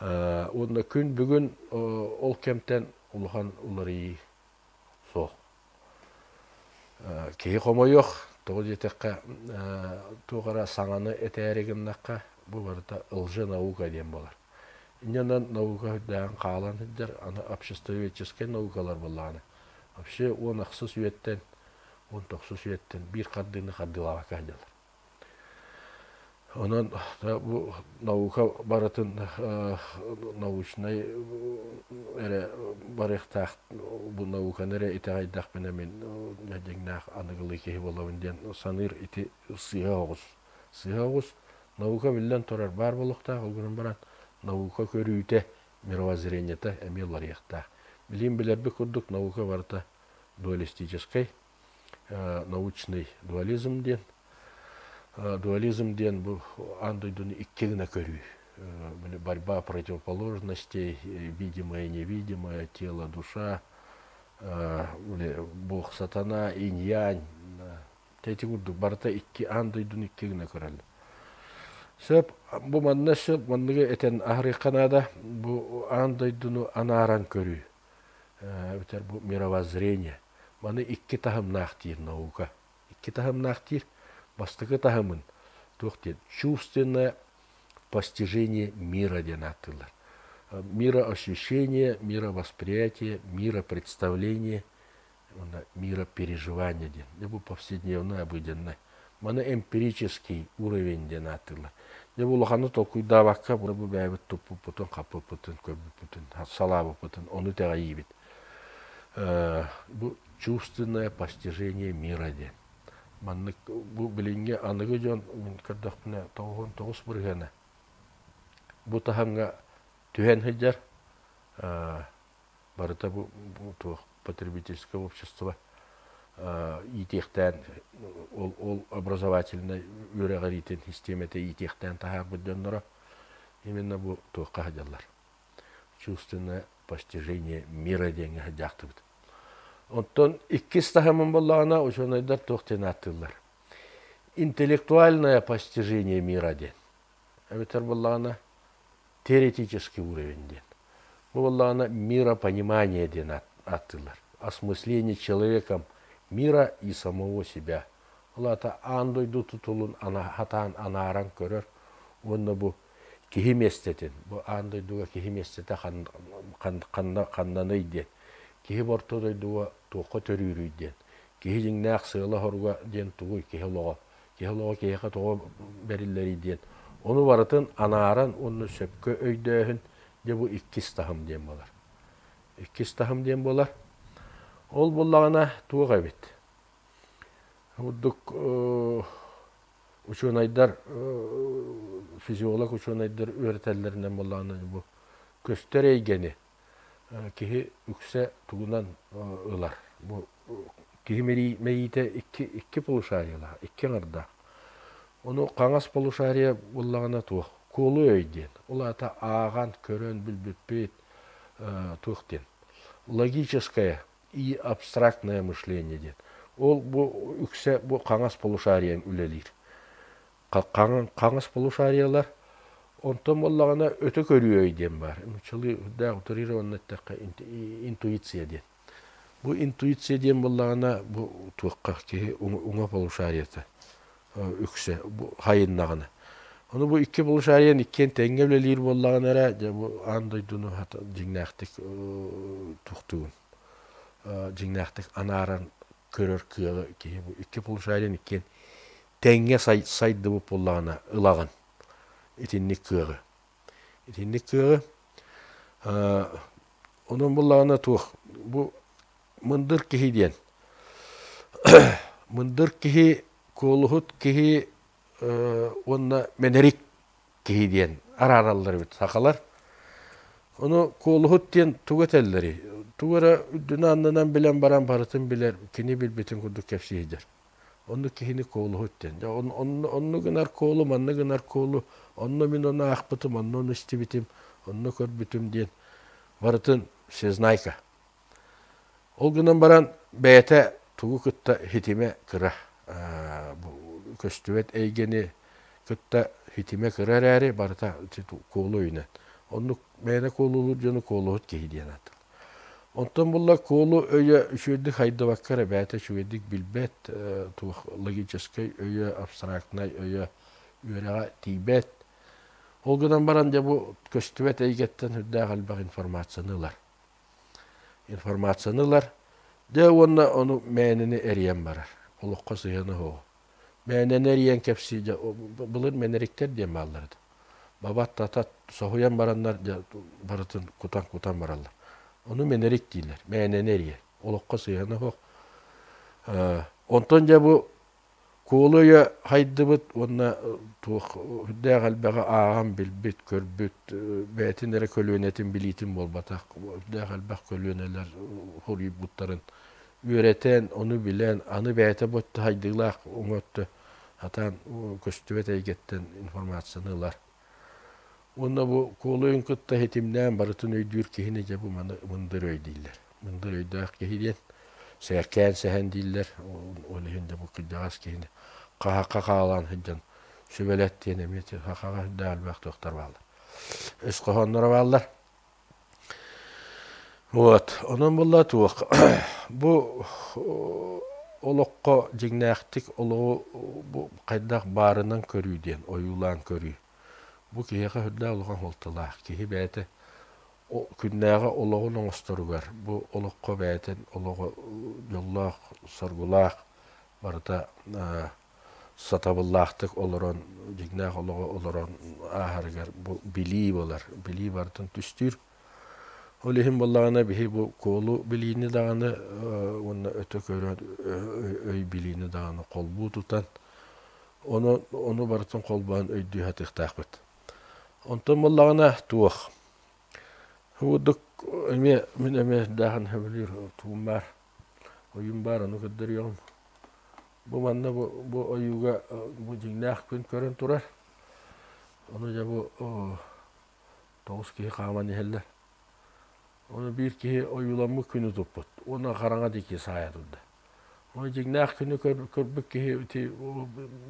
Уонна күн бүгүн ол кэмтэн улахан уларыйыы суох. Киһи хомойуох, тоҕо диэтэххэ, туох эрэ саҥаны этээри гыннахха, бу барыта лженаука диэн буолар. Инньэнэн наука үрдээн хаалан сылдьар, аны обществоведческай наукалар буоллаҕына, вообще 10 ахсыс үйэттэн, 19-ус үйэттэн биир хардыыны хардыылаабакка сылдьаллар. Онон бу наука барытын научнай эрэ барыахтаах, бу науканы эрэ итэҕэйдэхпинэ мин дьиҥнээх аныгылыы киһи буолабын диэн саныыр ити сыыһа оҕус. Сыыһа оҕус. Наука биллэн турар баар буолуохтаах, ол гынан баран наука көрүүтэ, мировоззрениета эмиэ уларыйыахтаах. Билигин билэрбит курдук наука барыта дуалистическай, научный дуализм диэн. Дуализм диэн бу аан дойдуну икки гына көрүү. Борьба противоположностей, видимое, невидимое, тело, душа, Бог, сатана, инь-янь. Ити курдук барыта икки аан дойдуну икки гына көрөллөр. Сөп, бу манна сөп, манныгы этэн аһарыахха наада. Бу аан дойдуну анааран көрүү. Эбэтэр бу мировоззрение. Маны икки таһымнаах диир наука. Икки таһымнаах диир. Бастакы таһымын туох диэн чувственное постижение мира диэн ааттыыллар. Мироощущение, мировосприятие, миропредставление уонна миропереживание диэн. Дьэ бу повседневное, обыденное. Маны эмпирический уровень диэн ааттыыллар. Дьэ бу улаханы толкуйдаабакка бу бэйэбит туппуппутун, хаппыппытын, көрбүппүтүн, салаабыппытын ону итэҕэйиибит. Бу чувственное постижение мира диэн. Маннык бу билиҥҥи аныгы дьон мин көрдөхпүнэ 99 бырыһыана бу таһымҥа түһэн сылдьар. Барыта бу туох потребительское общество иитиэхтээн ол ол образовательнай үөрэҕириитин систиэмэтэ иитиэхтээн таһаарбыт дьонноро именно бу туохха сылдьаллар. Чувственное постижение мира диэҥҥэ сылдьаахтыбыт. Оттон иккис таһымын буоллаҕына учуонайдар туох диэн ааттыыллар? Интеллектуальное постижение мира диэн. Эбэтэр буоллаҕына теоретический уровень диэн. Бу буоллаҕына миропонимание диэн ааттыыллар. Осмысление человеком мира и самого себя. Ол аата аан дойду тутулун хатаан анааран көрөр уонна бу киһи миэстэтин, бу аан дойдуга киһи миэстэтэ ханна ханнаный диэн, киһи орто дойдуга туохха төрүүрүй диэн, киһи дьиҥнээх сыала-соруга диэн тугуй киһи олоҕо, киһи олоҕо киһиэхэ тоҕо бэриллэрий диэн, ону барытын анааран уонна сөпкө өйдөөһүн дьэ бу иккис таһым диэн буолар. Иккис таһым диэн буолар. Ол буоллаҕына туох эбит? Курдук учуонайдар, физиолог учуонайдар үөрэтэллэринэн буоллаҕына бу көстөр эйгэни киһи үксэ тугунан ылар. Бу киһи мэйиитэ икки, икки полушариялаах, икки аҥардаах. Ону хаҥас полушария буоллаҕына туох? Куолу өй диэн. Ол аата ааҕан, көрөн билбиппит туох диэн. Логическое и абстрактное мышление диэн. Ол бу үксэ бу хаҥас полушарияҥ үлэлиир. Хаҥас полушариялар онтон буоллаҕына өтө көрүү өй диэн баар. Нууччалыы үрдээх утрированно эттэххэ интуиция диэн. Бу интуиция диэн буоллаҕына бу туохха киһи уҥа полушарията үксэ бу хайыннаҕына. Ону бу икки полушариян иккиэн тэҥҥэ үлэлиир буоллаҕына эрэ дьэ бу аан дойдуну дьиҥнээхтик туохтугун дьиҥнээхтик анааран көрөр кыаҕы киһи бу икки полушариян иккиэн тэҥҥэ сайдыбыт буоллаҕына ылаҕын итинник кыаҕы. Итинник кыаҕы онон буоллаҕына туох бу мындыр киһи диэн мындыр киһи куолуһут киһи уонна мэнэрик киһи диэн араараллар эбит сахалар. Ону куолуһут диэн тугу этэллэрий? Тугу эрэ үрдүнэн-аннынан билэн баран барытын билэр, кини билбитин курдук кэпсии сылдьар. Оннук киһини куолуһут диэн. Дьэ, онно гынар куолу, манна гынар куолу, онно мин ону аахпытым, онно ону истибитим, онно көрбүтүм диэн барытын всезнайка. Ол гынан баран бэйэтэ тугу кытта хитимэ кыра. Көстүбэт эйгэни кытта хитимэ кыра эрээри барыта куолу өйүнэн. Оннук бэйэтэ куолулуур дьону куолуһут киһи диэн ааттыыр. Онтон булла куолу өйө үчүгэйдик хайдыбакка эрэ бэйэтэ үчүгэйдик билбэт, туох логическай өйө, абстрактнай өйө үөрэҕэ тиийбэт. Ол гынан баран дьэ бу көстүбэт эйгэттэн үрдээх элбэх информацияны ылар. Информацияны ылар, дьэ уонна ону мээнэни эрийэн барар. Олоххо сыһыана суоҕу. Мээнэни эрийэн кэпсии, дьэ былыр мэнэриктэр диэн бааллар этэ. Бабат-татат соһуйан бараннар дьэ барытын кутан-кутан бараллар. Ону мэнэрик дииллэр, мээнэни эрийэр. Олоххо сыһыана суох. Онтон дьэ бу Куолу өйө хайдыбыт уонна туох үрдээх элбэҕи ааҕан билбит, көрбүт, бэйэтин эрэ көлүөнэтин билиитин буолбатах, үрдээх элбэх көлүөнэлэр хоруйбуттарын үөрэтэн, ону билэн, аны бэйэтэ бу өттө хайдыылаах уҥа өттө сатаан көстүбэт эйгэттэн информацияны ылар. Уонна бу куолуйун кытта ситимнээн барытын өйдүүр киһини дьэ бу маны мындыр өй дииллэр. Мындыр өйдөөх киһи диэн сээркээн сэһэн дииллэр. Ол иһин дьэ бу кырдьаҕас киһини хаһахха хаалаан сылдьан сүбэлэт диэн эмиэ сахаҕа сүрдээх элбэх туохтар бааллар. Өс хоһоонноро бааллар. Вот. Онон буолла туох бу олоххо дьиҥнээхтик олоҕу бу хайдах баарынан көрүү диэн ойуулаан көрүү. Бу киһиэхэ сүрдээх улахан суолталаах. Киһи бэйэтэ күннээҕи олоҕун оҥосторугар, бу олоххо бэйэтин олоҕо дьоллоох, соргулаах барыта сатабыллаахтык олорон, дьиҥнээх олоҕу олорон ааһарыгар бу билии буолар. Билии барытын түстүүр. Ол иһин буоллаҕына биһи бу куолу билиини даҕаны уонна өтө көрөн өй билиини даҕаны холбуу тутан Ону, ону барытын холбоон өйдүү сатыахтаахпыт. Онтон буоллаҕына туох? Курдук эмиэ мин эмиэ дахан сөбүлүүр тугум баар, ойуум баар, ону көрдөрүөҕүм. Бу манна бу, бу ойууга бу дьиҥнээх күн көрөн турар. Ону дьэ бу тоҕус киһи хааман иһэллэр. Ону биир киһи ойууламмыт күнү туппут. Уонна хараҥа диэки саайа турда. Ол дьиҥнээх күнү көрбүт киһи ити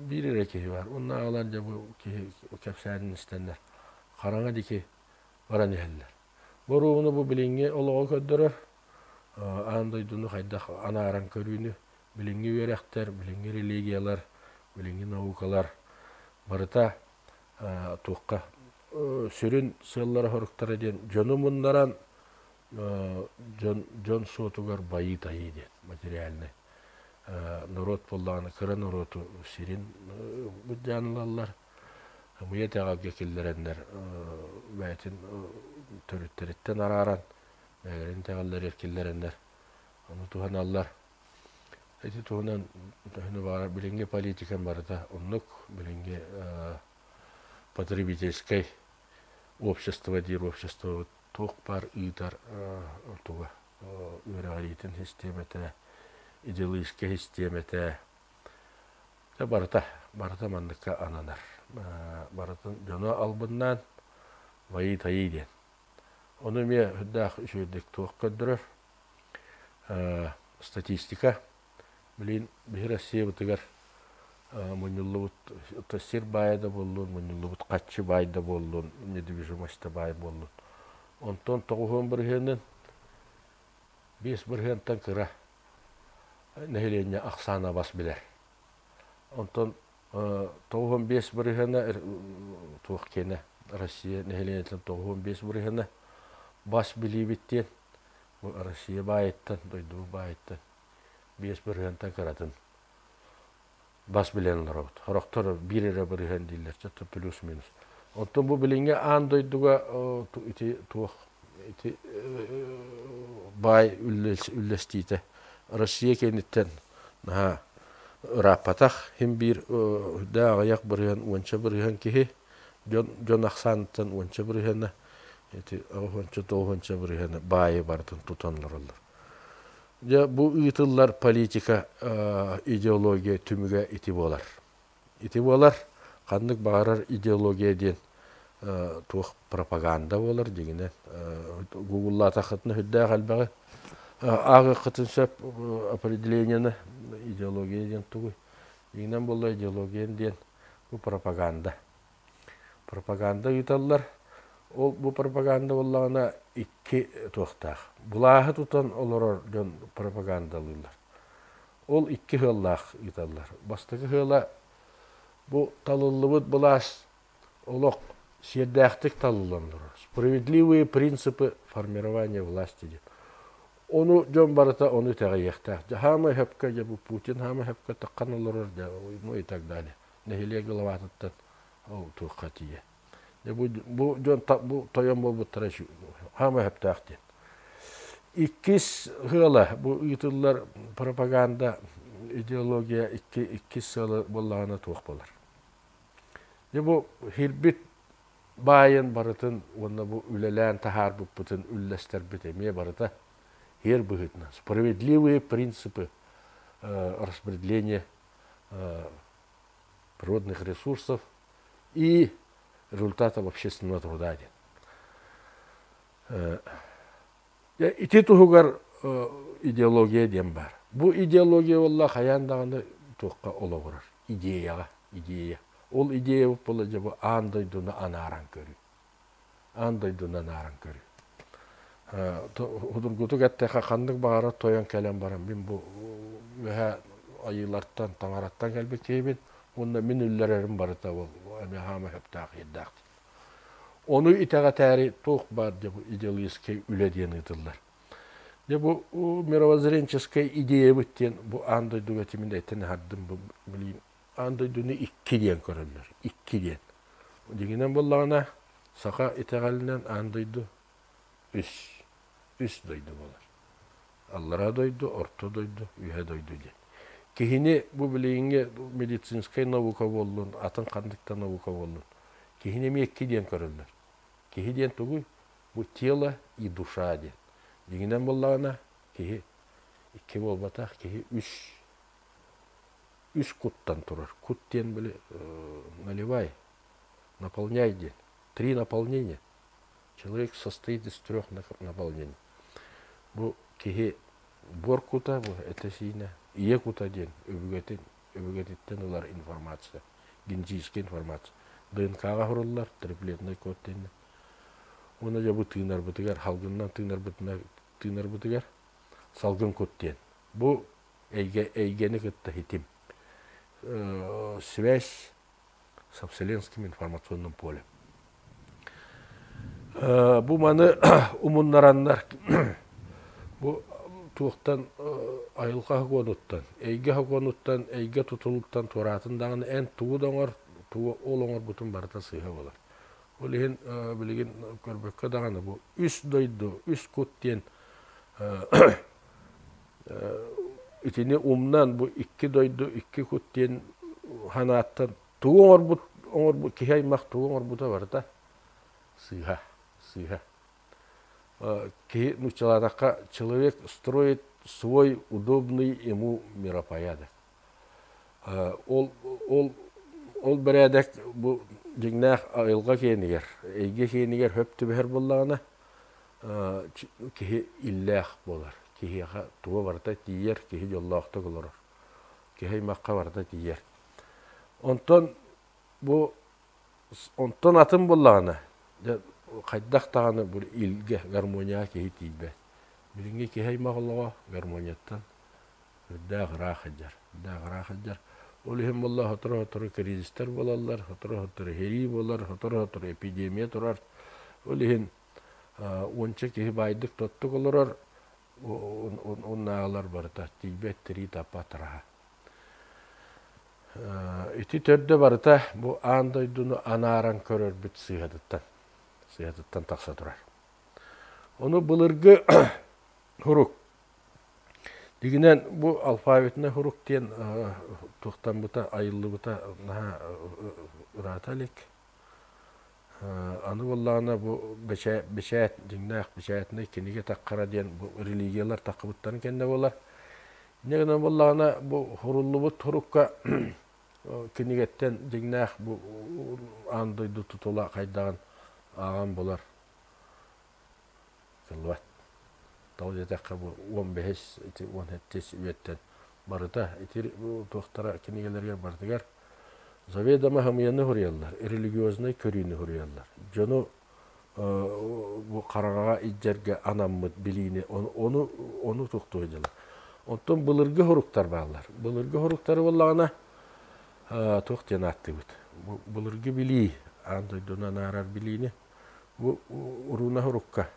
биир эрэ киһи баар. Уонна аҕалар дьэ бу киһи кэпсээнин истэннэр хараҥа диэки баран иһэллэр. Бу оруобуна бу билиҥҥи олоҕу көрдөрөр, аан дойдуну хайдах анааран көрүүнү, билиҥҥи үөрэхтэр, билиҥҥи религиялар, билиҥҥи наукалар барыта туохха сүрүн сыаллара-соруктара диэн дьону муннаран дьон дьон суотугар байыы-тайыы диэн материальнай норуот буоллаҕына кыра норуоту сирин былдьаан ылаллар ымыйа итэҕэлгэ киллэрэннэр бэйэтин төрүттэриттэн арааран бэйэлэрин итэҕэллэригэр киллэрэннэр ону туһаналлар ити туһунан төһөнү баҕарар билиҥҥи политикам барыта оннук билиҥҥи потребительскай общество диир обществобыт туох баар ыытар туга үөрэҕириитин систиэмэтэ, идеологическай систиэмэтэ барыта барыта манныкка ананар. Барытын дьону албыннаан байыы-тайыы диэн. Ону эмиэ үрдээх үчүгэйдик туох көрдөрөр статистика Билигин биһи Россиябытыгар мунньуллубут сир баайа да буоллун, мунньуллубут хаччы баай да буоллун, недвижимость да баай буоллун. Онтон тоҕуһуон бырыһыанын 5 бырыһыантан кыра нэһилиэнньэ ахсаана бас билэр. Онтон 95 бырыһыана туох киэнэ Россия нэһилиэнньэтин 95 бырыһыана бас билиибит диэн бу Россия баайыттан, дойду баайыттан 5 бырыһыантан кыратын бас билэн олоробут. Сорохтор биир эрэ бырыһыан дииллэр, чэ плюс-минус. Оттон бу билиҥҥи аан дойдуга ити туох ити баай үллэстиитэ Россия кэнниттэн наһаа ырааппатах. Хим биир үрдээх аҕыйах бырыһыан, уонча бырыһыан киһи дьон, дьон ахсааныттан уонча бырыһыана. Ити оһончо тоҕуһунча бырыһыаны баайы барытын тутан олороллор. Дьэ, бу ыытыллар политика идеология түмүгэ ити буолар. Ити буолар, ханнык баҕарар идеология диэн туох пропаганда буолар дьиҥинэн. Гугллаатаххытына сүрдээх элбэҕи ааҕыаххытын сөп определениены идеология диэн тугуй? Дьиҥинэн буолла идеология диэн бу пропаганда. Пропаганда ыыталлар. Ол бу пропаганда буоллаҕына икки туохтаах. Былааһы тутан олорор дьон пропагандалыыллар. Ол икки сыаллаах ыыталлар. Бастакы сыала бу талыллыбыт былаас олох сиэрдээхтик талыллан олорор. Справедливые принципы формирования власти диэн. Ону дьон барыта ону итэҕэйиэхтээх. Дьэ хаамай сөпкө дьэ бу Путин хаамай сөпкө таххан олорор дьэ ну и так далее. Нэһилиэк главатыттан ол туохха тиийэ. Дьэ бу бу дьон бу тойон буолбуттара хаамай сөптөөх диэн. Иккис сыала бу ыытыллар пропаганда идеология икки иккис сыала буоллаҕына туох буолар. Дьэ бу хирбит баайын барытын уонна бу үлэлээн таһаарбыппытын үллэстэрбит эмиэ барыта хиэр быһыытынан справедливые принципы распределения природных ресурсов и результатов общественного труда диэн. Ити туһугар идеология диэн баар. Бу идеология буолла хайаан даҕаны туохха олоҕурар? Идеяҕа, идея. Ол идея буолла дьэ бу аан дойдуну анааран көрүү. Аан дойдуну анааран көрүү. Судургутук эттэххэ ханнык баҕарар тойон кэлэн баран мин бу үөһэ айыылартан, таҥараттан кэлбит киһибин уонна мин үллэрэрим барыта ол эмиэ хаама сөптөөх иирдээх. Ону итэҕэтээри туох баар дьэ бу идеологическай үлэ диэн ыытыллар. Дьэ бу мировоззренческай идеябыт диэн бу аан дойдуга тимин этэн аһардым бу билигин аан дойдуну икки диэн көрөллөр. Икки диэн. Дьиҥинэн буоллаҕына саха итэҕэлинэн аан дойду үс үс дойду буолар. Аллараа дойду, орто дойду, үөһэ дойду диэн. Киһини бу билигиҥҥи медицинскэй наука буоллун, атын ханнык да наука буоллун, киһини эмиэ икки диэн көрөллөр. Киһи диэн тугуй? Бу тело и душа диэн. Дьиҥинэн буоллаҕына, киһи икки буолбатах, киһи үс үс куттан турар. Кут диэн били наливай, наполняй диэн. Три наполнения. Человек состоит из трех наполнений. Бу киһи буор кута, бу этэ-сиинэ, ийэ кута диэн өбүгэтин, өбүгэтиттэн ылар информация, генетическая информация. ДНК-ҕа суруллар, триплетный код диэннэ. Уонна дьэ бу тыынарбытыгар, салгынынан тыынарбытына, тыынарбытыгар салгын кут диэн. Бу эйгэ, эйгэни кытта хитим. Связь со Вселенским информационным полем. Бу маны умуннараннар бу туохтан айылҕа сокуонуттан, эйгэ сокуонуттан, эйгэ тутулуктан туораатын даҕаны эн тугу да оҥор, тугу ол оҥорбутун барыта сыыһа буолар. Ол иһин билигин көрбөккө даҕаны бу үс дойду, үс кут диэн итини умнан бу икки дойду, икки кут диэн санааттан тугу оҥорбут оҥорбут киһи аймах тугу оҥорбута барыта сыыһа, сыыһа. Киһи нууччалаатахха человек строит свой удобный ему миропорядок. Ол ол ол бэрээдэк бу дьиҥнээх айылҕа киэнигэр, эйгэ киэнигэр хөп түбэһэр буоллаҕына киһи иллээх буолар. Киһиэхэ туга барыта тиийэр, киһи дьоллоохтук олорор. Киһи аймахха барыта тиийэр. Онтон бу онтон атын буоллаҕына, дьэ хайдах даҕаны бу илгэ, гармонияҕа киһи тиийбэт. Билиҥҥи киһи аймах олоҕо гармонияттан үрдээх ыраах сылдьар, үрдээх ыраах сылдьар. Ол иһин буолла сотору-сотору кризистэр буолаллар, сотору-сотору сэрии буолар, сотору-сотору эпидемия турар. Ол иһин уонча киһи баайдык тоттук олорор, уоннааҕылар барыта тиийбэт тирии таппат тараһа. Ити төрдө барыта бу аан дойдуну анааран көрөрбүт сыыһатыттан, сыыһатыттан тахса турар. Ону былыргы сурук Дьиҥинэн бу алфавитнай сурук диэн туохтаммыта, айыллыбыта наһаа ыраата илик. Аны буоллаҕына бу бэчээт, дьиҥнээх бэчээтинэй кинигэ таххара диэн бу религиялар таххыбыттарын кэннэ буолар. Инньэ гынан буоллаҕына бу суруллубут сурукка кинигэттэн дьиҥнээх бу аан дойду тутула хайдаҕын ааҕан булар кыллыбат. Тоҕо диэтэххэ бу 15 ити 17 үйэттэн барыта ити туохтара кинигэлэригэр барытыгар заведомо хамыйаны суруйаллар, религиознай көрүүнү суруйаллар. Дьону бу хараҥаҕа илдьэргэ анаммыт билиини ону ону туохтуо дьыла. Оттон былыргы суруктар бааллар. Былыргы суруктары буоллаҕына туох диэн ааттыыбыт? Бу былыргы билии, аан дойдуну анаарар билиини бу урууна сурукка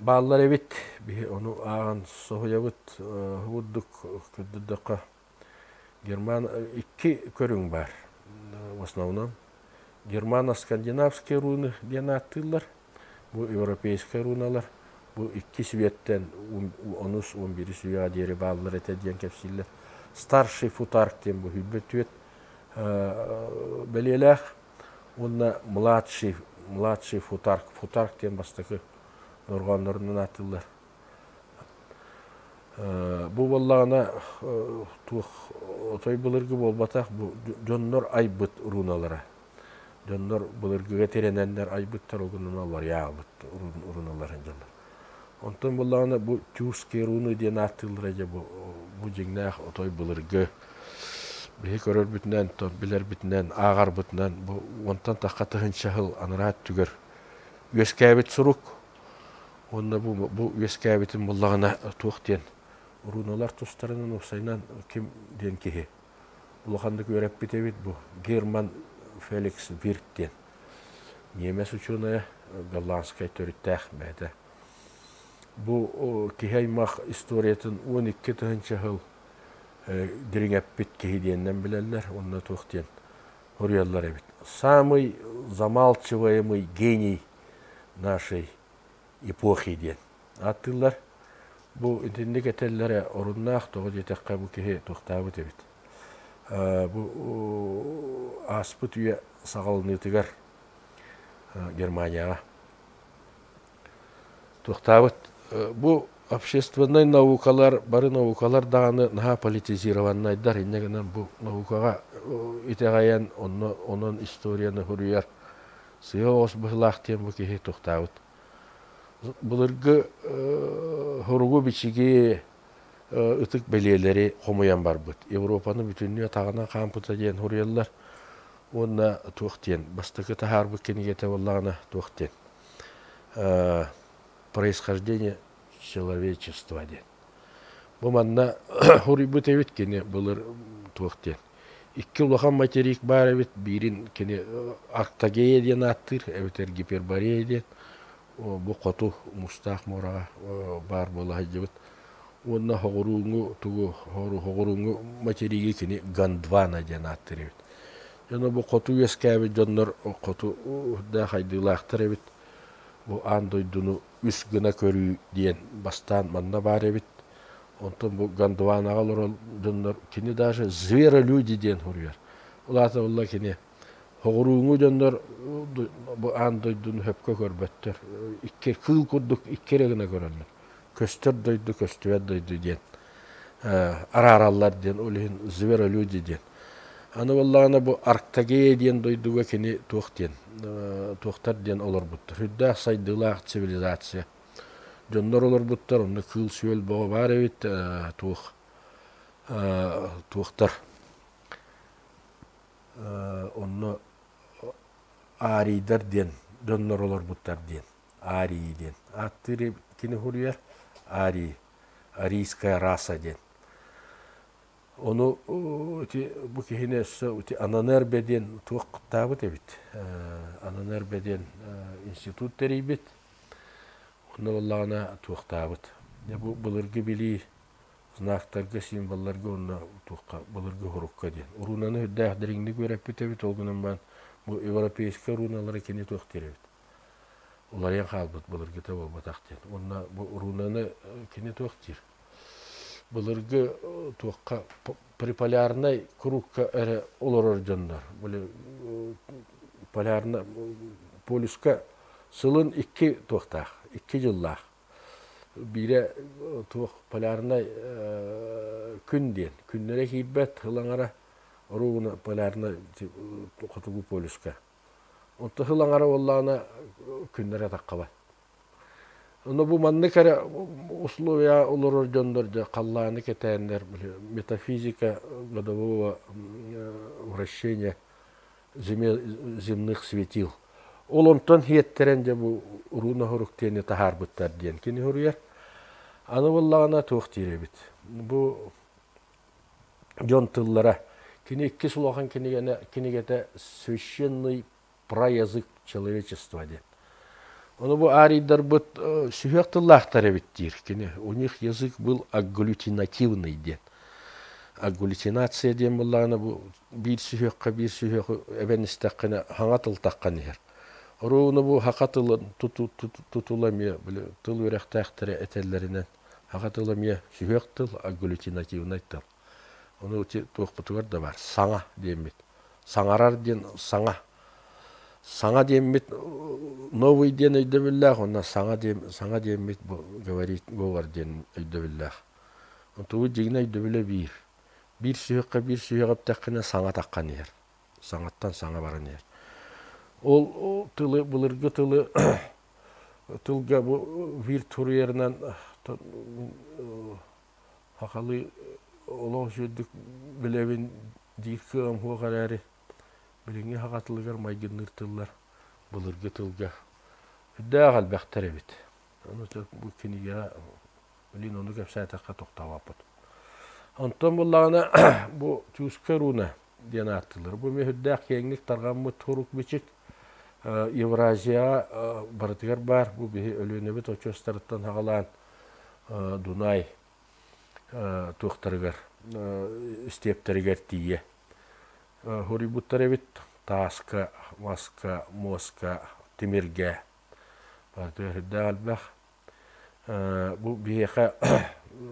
бааллар эбит. Биһи ону ааҕан соһуйабыт. Курдук көрдөрдөххө Герман икки көрүҥ баар. В основном германо-скандинавские руны диэн ааттыыллар. Бу европейскай руналар. Бу икки светтэн онус он бирис үйэҕэ диэри бааллар этэ диэн кэпсииллэр. Старший футарк диэн бу сүүрбэ түөрт бэлиэлээх уонна младший младший футарк футарк диэн бастакы дорҕооннорунан ааттыыллар. Бу буоллаҕына туох отой былыргы буолбатах бу дьоннор айбыт руналара. Дьоннор былыргыга тирэнэннэр айбыттар ол гынан уларыйаабыт руналарын дьоннор. Онтон буоллаҕына бу тюркские руны диэн ааттыыллара дьэ бу бу дьиҥнээх отой былыргы биһи көрөрбүтүнэн, билэрбитинэн, ааҕарбытынан бу уонтан тахха тыһыынча сыл анараа өттүгэр үөскээбит сурук. Уонна бу, бу үөскээбитин буллаҕына туох диэн руналар тустарынан уопсайынан ким диэн киһи улаханнык үөрэппит эбит бу Герман Феликс Вирт диэн ньиэмэс учуонайа голландскай төрүттээх бэйэтэ. Бу киһи аймах историятын 12 тыһыынча сыл дириҥэппит киһи диэннэн билэллэр уонна туох диэн суруйаллар эбит. Самый замалчиваемый гений нашей эпохи диэн ааттыыллар. Бу итинник этэллэрэ оруннаах, тоҕо диэтэххэ бу киһи туохтаабыт эбит. Бу ааспыт үйэ саҕаланыытыгар Германияҕа туохтаабыт. Бу общественнай наукалар, бары наукалар даҕаны наһаа политизированнайдар, инньэ гынан бу наукаҕа итэҕэйэн, онно онон историяны суруйар сыа оҕус быһыылаах диэн бу киһи туохтаабыт. Былыргы суругу-бичиги ытык бэлиэлэри хомуйан барбыт. Европаны бүтүннүү атаҕынан хаампыта диэн суруйаллар. Уонна туох диэн бастакы таһаарбыт кинигэтэ буоллаҕына туох диэн происхождение человечества диэн. Бу манна суруйбут эбит кини былыр туох диэн икки улахан материк баар эбит биирин кини Арктагея диэн ааттыыр эбэтэр Гиперборея диэн бу хоту мустаах муораҕа баар буола сылдьыбыт уонна соҕурууҥҥу тугу соҕурууҥҥу материгы кини Гондвана диэн ааттыыр эбит. Дьоно бу хоту үөскээбит дьоннор хоту үрдээх айдыылаахтар эбит. Бу аан дойдуну үс гына көрүү диэн бастаан манна баар эбит. Онтон бу Гондванаҕа олорор дьоннор кини даже зверолюди диэн суруйар. Ол аата буолла кини соҕурууҥу дьоннор бу аан дойдуну сөпкө көрбөттөр. Икки кыыл курдук икки эрэ гына көрөллөр. Көстөр дойду, көстүбэт дойду диэн араараллар диэн, ол иһин зверолюди диэн. Аны буоллаҕына бу Арктагея диэн дойдуга кини туох диэн, туохтар диэн олорбуттар. Үрдээх сайдыылаах цивилизация. Дьоннор олорбуттар, онно кыыл-сүөл бөҕө баар эбит, туох туохтар онно арийдар диэн дьоннор олорбуттар диэн арии диэн ааттыыр кини суруйар арий арийская раса диэн ону ити бу киһини өссө ити Ананербе диэн туох куттаабыт эбит Ананербе диэн институт тэрийбит онно буоллаҕына туохтаабыт бу былыргы билии знактарга, символларга уонна туохха былыргы сурукка диэн. Рунаны үрдээх дириҥник үөрэппит эбит, ол гынан баран бу европейскай руналары кини туох диир эбит. Уларыйан хаалбыт былыргыта буолбатах диэн. Уонна бу рунаны кини туох диир? Былыргы туохха приполярнай кругка эрэ олорор дьоннор, били Полярно полюска сылын икки туохтаах, икки дьыллаах. Биирэ туох полярнай күн диэн. Күннэрэ киирбэт, сыл аҥара оруобуна полярнай хотугу полюска. Онто сыл аҥара буоллаҕына күннэрэ таххабат. Ону бу маннык эрэ условия олорор дьоннор дьэ халлааны кэтээннэр метафизика годового вращения земных светил. Ол онтон хиэттэрэн дьэ бу руна хорук диэни таһаарбыттар диэн кини суруйар. Аны буоллаҕына туох диир эбит. Бу дьон тыллара кини иккис улахан кинигэтэ «Священный проязык человечества» диэн. Ону бу арийдарбыт сүһүөх тыллаахтар эбит диир кини. У них язык был агглютинативный диэн. Агглютинация диэн буоллаҕына бу биир сүһүөххэ биир сүһүөх эбэн истэххинэ хаҥа тыл таххан иһэр. Оруобуна бу саха тылын тутула эмиэ тыл үөрэхтээхтэрэ этэллэринэн саха тыла эмиэ сүһүөх тыл, агглютинативнай тыл. Ону туохпутугар да баар саҥа диэммит. Саҥарар диэн саҥа. Саҥа диэммит новый диэн өйдөбүллээх уонна саҥа диэн саҥа диэммит бу говорить говор диэн өйдөбүллээх. Тугу дьиҥинэ өйдөбүлэ биир. Биир сүһүөххэ биир сүһүөх эптэххинэ саҥа таххан иһэр. Саҥаттан саҥа баран иһэр. Ол тылы былыргы тылы тылга бу биир туруйарынан сахалыы олох үчүгэйдик билэбин диир кыаҕым суох эрээри, билиҥҥи саха тылыгар майгынныыр тыллар былыргы тылга сүрдээх элбэхтэр эбит. Ону бу кинигэҕэ билин ону кэпсээтэххэ тохтообоппут. Онтон буоллаҕына бу Чуска руна диэн ааттыыллар. Бу эмиэ сүрдээх киэҥник тарҕаммыт сурук-бичик Евразияҕа барытыгар баар. Бу биһи Өлүөнэбит очуостарыттан саҕалаан Дунай туохтарыгар истиэптэригэр тиийэ хоруйбуттар эбит тааска, маска, муоска, тимиргэ барытыгар сүрдээх элбэх. Бу биһиэхэ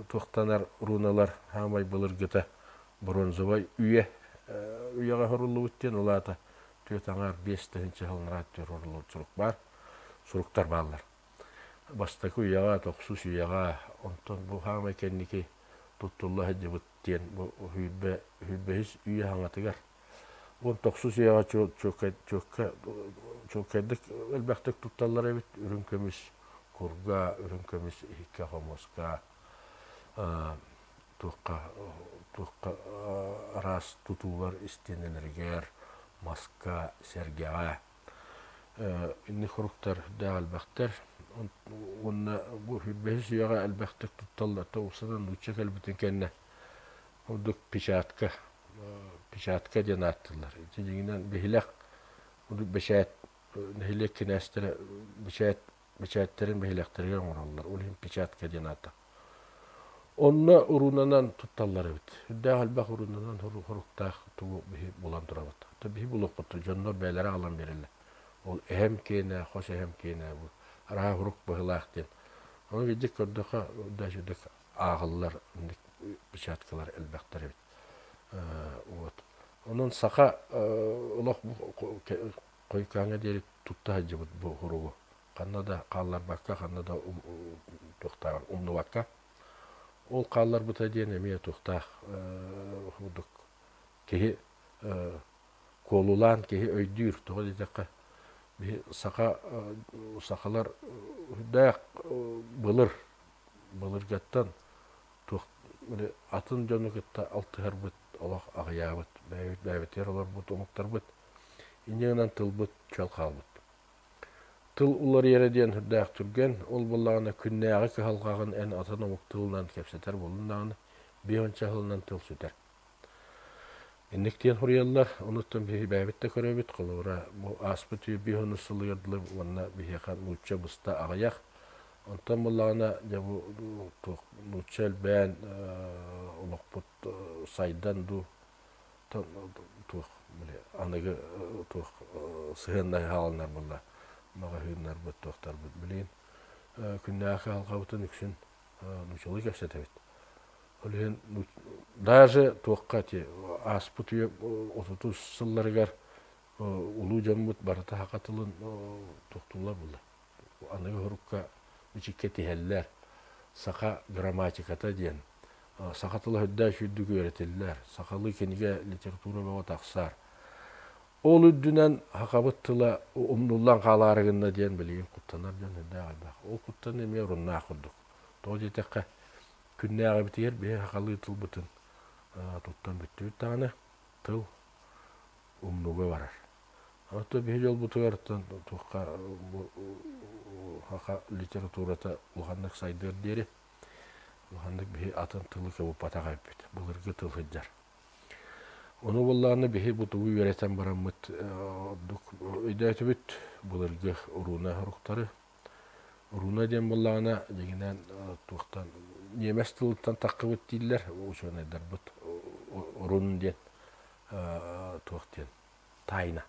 туохтанар руналар саамай былыргыта бронзовай үйэ үйэҕэ хоруллубут диэн ол аата түөрт аҥаар биэс тыһыынча сыллараат оҥоруллубут сурук баар суруктар бааллар. Бастакы үйэҕэ, тохсус үйэҕэ, онтон бу саамай кэнники туттулла сылдьыбыт диэн бу сүүрбэ сүүрбэһис үйэ хаҥатыгар уон тохсус үйэҕэ чуолкайдык элбэхтик тутталлар эбит үрүҥ көмүс курга, үрүҥ көмүс иһиккэ, хомуска, туохха туохха араас тутуулар истиэнэлэригэр, маска, сэргэҕэ Инник хоруктар дээх элбэхтэр. Уонна бу бэһис үйэҕэ элбэхтик тутталлар. Тоҕусунан нуучча кэлбитин кэннэ ордук печатка, печатка диэн ааттыыллар. Ити дьиҥинэн биһилэх бэчээт нэһилиэк кинээстэрэ бэчээт бэчээттэрин биһилэхтэригэр оҥороллор. Ол иһин печатка диэн аата. Онно уруунанан тутталлар эбит. Үрдээх элбэх уруунанан хоруктаах тугу биһи булан турабыт. Биһи булуохпут, дьоннор бэйэлэрэ аҕалан биэрэллэр. Ол эһэм киэнэ, хос эһэм киэнэ бу арааһа хурук быһыылаах диэн. Ону видик көрдөххө, даже ааҕыллар печаткалар элбэхтэр эбит. Вот. Онон саха олох хойукааҥҥа диэри тутта сылдьыбыт бу хуругу. Ханна да хаалларбакка, ханна да туохтааҕын умнубакка. Ол хаалларбыта диэн эмиэ туохтаах курдук киһи куолулаан киһи өйдүүр. Тоҕо диэтэххэ, биһи саха сахалар үрдээх былыр былыргаттан туох атын дьону кытта алтыһарбыт олох аҕыйаабыт, бэйэбит бэйэбитигэр олорбут омуктарбыт инньэ гынан тылбыт чөл хаалбыт. Тыл уларыйара диэн сүрдээх түргэн, ол буоллаҕына күннээҕи кыһалҕаҕын эн атын омук тылынан кэпсэтэр буоллун даҕаны, биэһүнчэ сылынан тыл сүтэр. Инник диэн суруйаллар, онуттан биһиги бэйэбит да көрөбүт, холобура, бу ааспыт үйэ биэс онус сылыгар дылы уонна биһиэхэ нуучча быста аҕыйах, онтон буоллаҕына дьэ бу туох нуучча элбээн олохпут сайдан дуу туох аныгы туох сыһыаннаһыы хааланнар буолла маҕаһыыннарбыт туохтарбыт билигин күннээҕи кыһалҕабытын үксүн нууччалыы кэпсэтэбит ол иһин даже туохха ити ааспыт үйэ отутус сылларыгар Улуу дьоммут барыта саха тылын туохтууллар буолла. Аныгы сурукка бичиккэ тиһэллэр. Саха грамматиката диэн. Саха тыла үрдээх сүүрдүк үөрэтиллэр. Сахалыы кинигэ литература бөҕө тахсар. Ол үрдүнэн сахабыт тыла умнуллан хаалаары гынна диэн билигин куттанар дьон үрдээх элбэх. Ол куттаныы эмиэ оруннаах курдук. Тоҕо диэтэххэ, күннээҕибитигэр биһи сахалыы тылбытын туттан бүттүбүт даҕаны, тыл умнууга барар. Оттон биһи дьолбутугар туохха саха литературата улаханнык сайдыар диэри улаханнык биһи атын тылы кыбыппатах эбиппит. Былыргы тыл сылдьар. Ону буоллаҕына биһи бу тугу үөрэтэн бараммыт ордук өйдөөтүбүт былыргы урууна соруктары. Урууна диэн буоллаҕына дьиҥинэн туохтан ньиэмэс тылыттан таххыбыт дииллэр учуонайдарбыт урун диэн туох диэн тайна.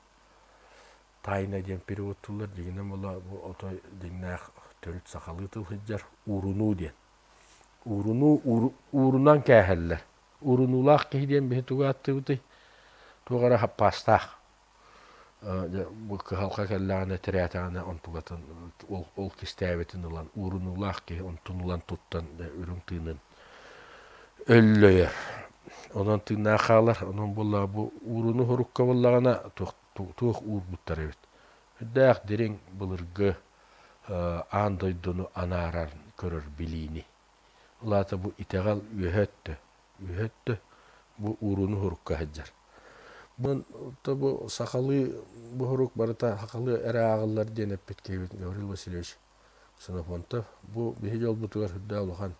Тайна диэн перевод тыллар дьиҥинэн буолла бу отой дьиҥнээх төрүт сахалыы тыл сылдьар уурунуу диэн. Уурунуу уурунан кээһэллэр. Уурунуулаах киһи диэн биһи тугу ааттыыбытый? Туох эрэ хаппаастаах. Бу кыһалҕа кэллэҕинэ, тирээтэҕинэ онтугатын ол, ол кистээбитин ылан, уурунуулаах киһи онтун ылан туттан үрүҥ тыынын өллөйөр. Онон тыыннаах хаалар. Онон буоллаҕа бу ууруну сурукка буоллаҕына туох, туох уурбуттар эбит. Үрдээх дириҥ былыргы аан дойдуну анаарар көрөр билиини. Ол аата бу итэҕэл үөһэ өттө, үөһэ өттө бу ууруну сурукка сылдьар. Бу бу сахалыы бу сурук барыта сахалыы эрэ ааҕыллар диэн эппит киһибит Гаврил Васильевич Ксенофонтов. Бу биһи дьолбутугар сүрдээх улахан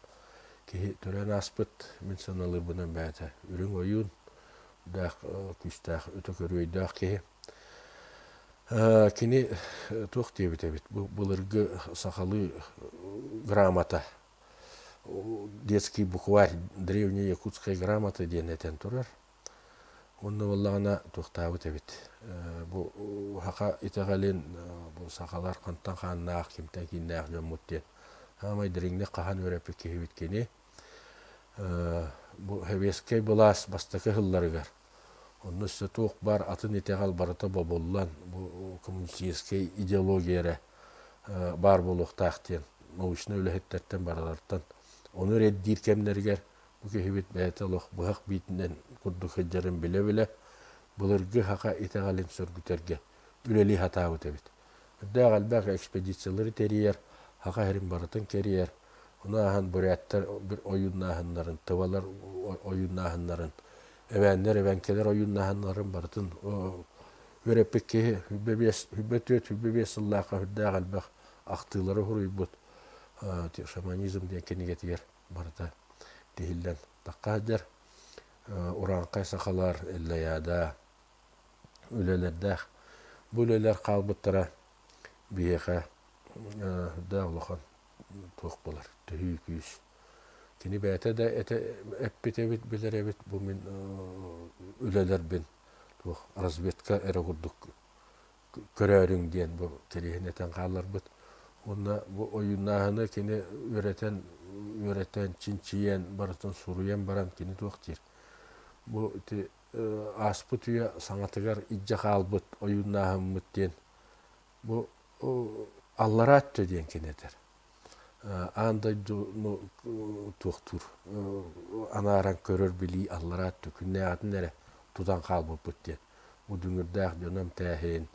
киһи төрөөн ааспыт, мин саналыырбынан бэйэтэ үрүҥ ойуун, дээх күүстээх өтө көрүөйдөөх киһи. Кини туох диэбит эбит, бу былыргы сахалыы грамота, детский букварь, древняя якутская грамота диэн этэн турар. Уонна буоллаҕына туохтаабыт эбит, бу саха итэҕэлин, бу сахалар хантан хааннаах, кимтэн кииннээх дьоммут диэн саамай дириҥник хаһан үөрэппит киһибит кини. Бу сэбиэскэй былаас бастакы сылларыгар Онно өссө туох баар атын итэҕэл барыта бобуллан, бу коммунистическай идеология эрэ баар буолуохтаах диэн научнай үлэһиттэртэн барыларыттан ону эрэйдиир кэмнэригэр бу киһибит бэйэтэ олох быһах биитинэн курдук сылдьарын билэ-билэ былыргы саха итэҕэлин сөргүтэргэ үлэлии сатаабыт эбит. Үрдээх элбэх экспедициялары тэрийэр, саха сирин барытын кэрийэр, ону ааһан буряттар бір ойууннааһыннарын, тывалар ойууннааһыннарын, эбээннэр, эбэҥкэлэр ойууннааһыннарын барытын үөрэппит киһи 25, 24, 25 сыллаахха үрдээх элбэх ахтыылары суруйбут шаманизм диэн кинигэтигэр барыта тиһиллэн тахха сылдьар. Урааҥхай сахалар, Эллэйаада үлэлэрдээх. Бу үлэлэр хаалбыттара биһиэхэ да улахан туох буолар, төһүү күүс. Кини бэйэтэ да этэ, эппит эбит, билэр эбит, бу мин үлэлэрбин туох разведка эрэ курдук көрөөрүҥ диэн бу кэриэһин этэн хаалларбыт. Уонна бу ойууннааһыны кини үөрэтэн, үөрэтэн, чинчийэн, барытын суруйан баран кини туох диир. Бу ити ааспыт үйэ саҥатыгар илдьэ хаалбыт ойууннааһыммыт диэн бу аллараа өттө диэн кини этэр. Аан дойдуну туохтуур анааран көрөр билии аллараа өттө күннээҕитин эрэ тутан хаалбыппыт диэн. Бу дүҥүрдээх дьону эмтээһин,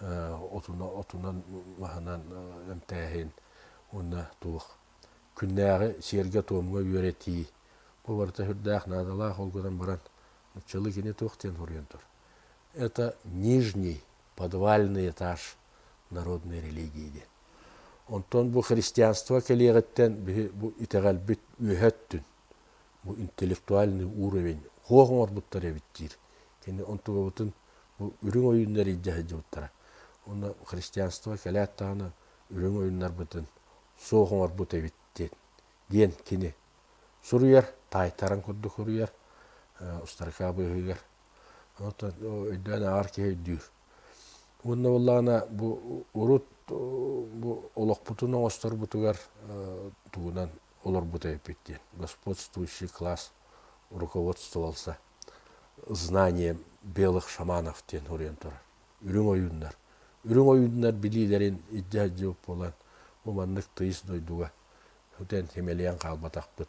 отунан маһынан эмтээһин уонна туох күннээҕи сиэргэ-туомҥа үөрэтии бу барыта сүрдээх наадалаах ол гынан баран нууччалыы кини туох диэн суруйан тур. Это нижний подвальный этаж народной религии диэн. Онтон бу христианство кэлиэҕиттэн биһи бу итэҕэлбит үөһэ өттүн, бу интеллектуальный уровень хуох оҥорбуттар эбит диир. Кини онтугабытын бу үрүҥ ойууннар илдьэ сылдьыбыттара. Уонна христианство кэлээт даҕаны үрүҥ ойууннарбытын суох оҥорбут эбит диэн, диэн кини суруйар, таайтаран курдук суруйар, устарыкаа быыһыгар. Оттон өйдөөн ааҕар киһи өйдүүр. Уонна буоллаҕына бу урут бу олохпутун оҥосторбутугар тугунан олорбут эбиппит диэн. Господствующий класс руководствовался знанием белых шаманов диэн суруйан турар. Үрүҥ ойууннар. Үрүҥ ойууннар билиилэрин илдьэ сылдьыбыт буолан, бу маннык тыйыс дойдуга сүтэн симэлийэн хаалбатахпыт.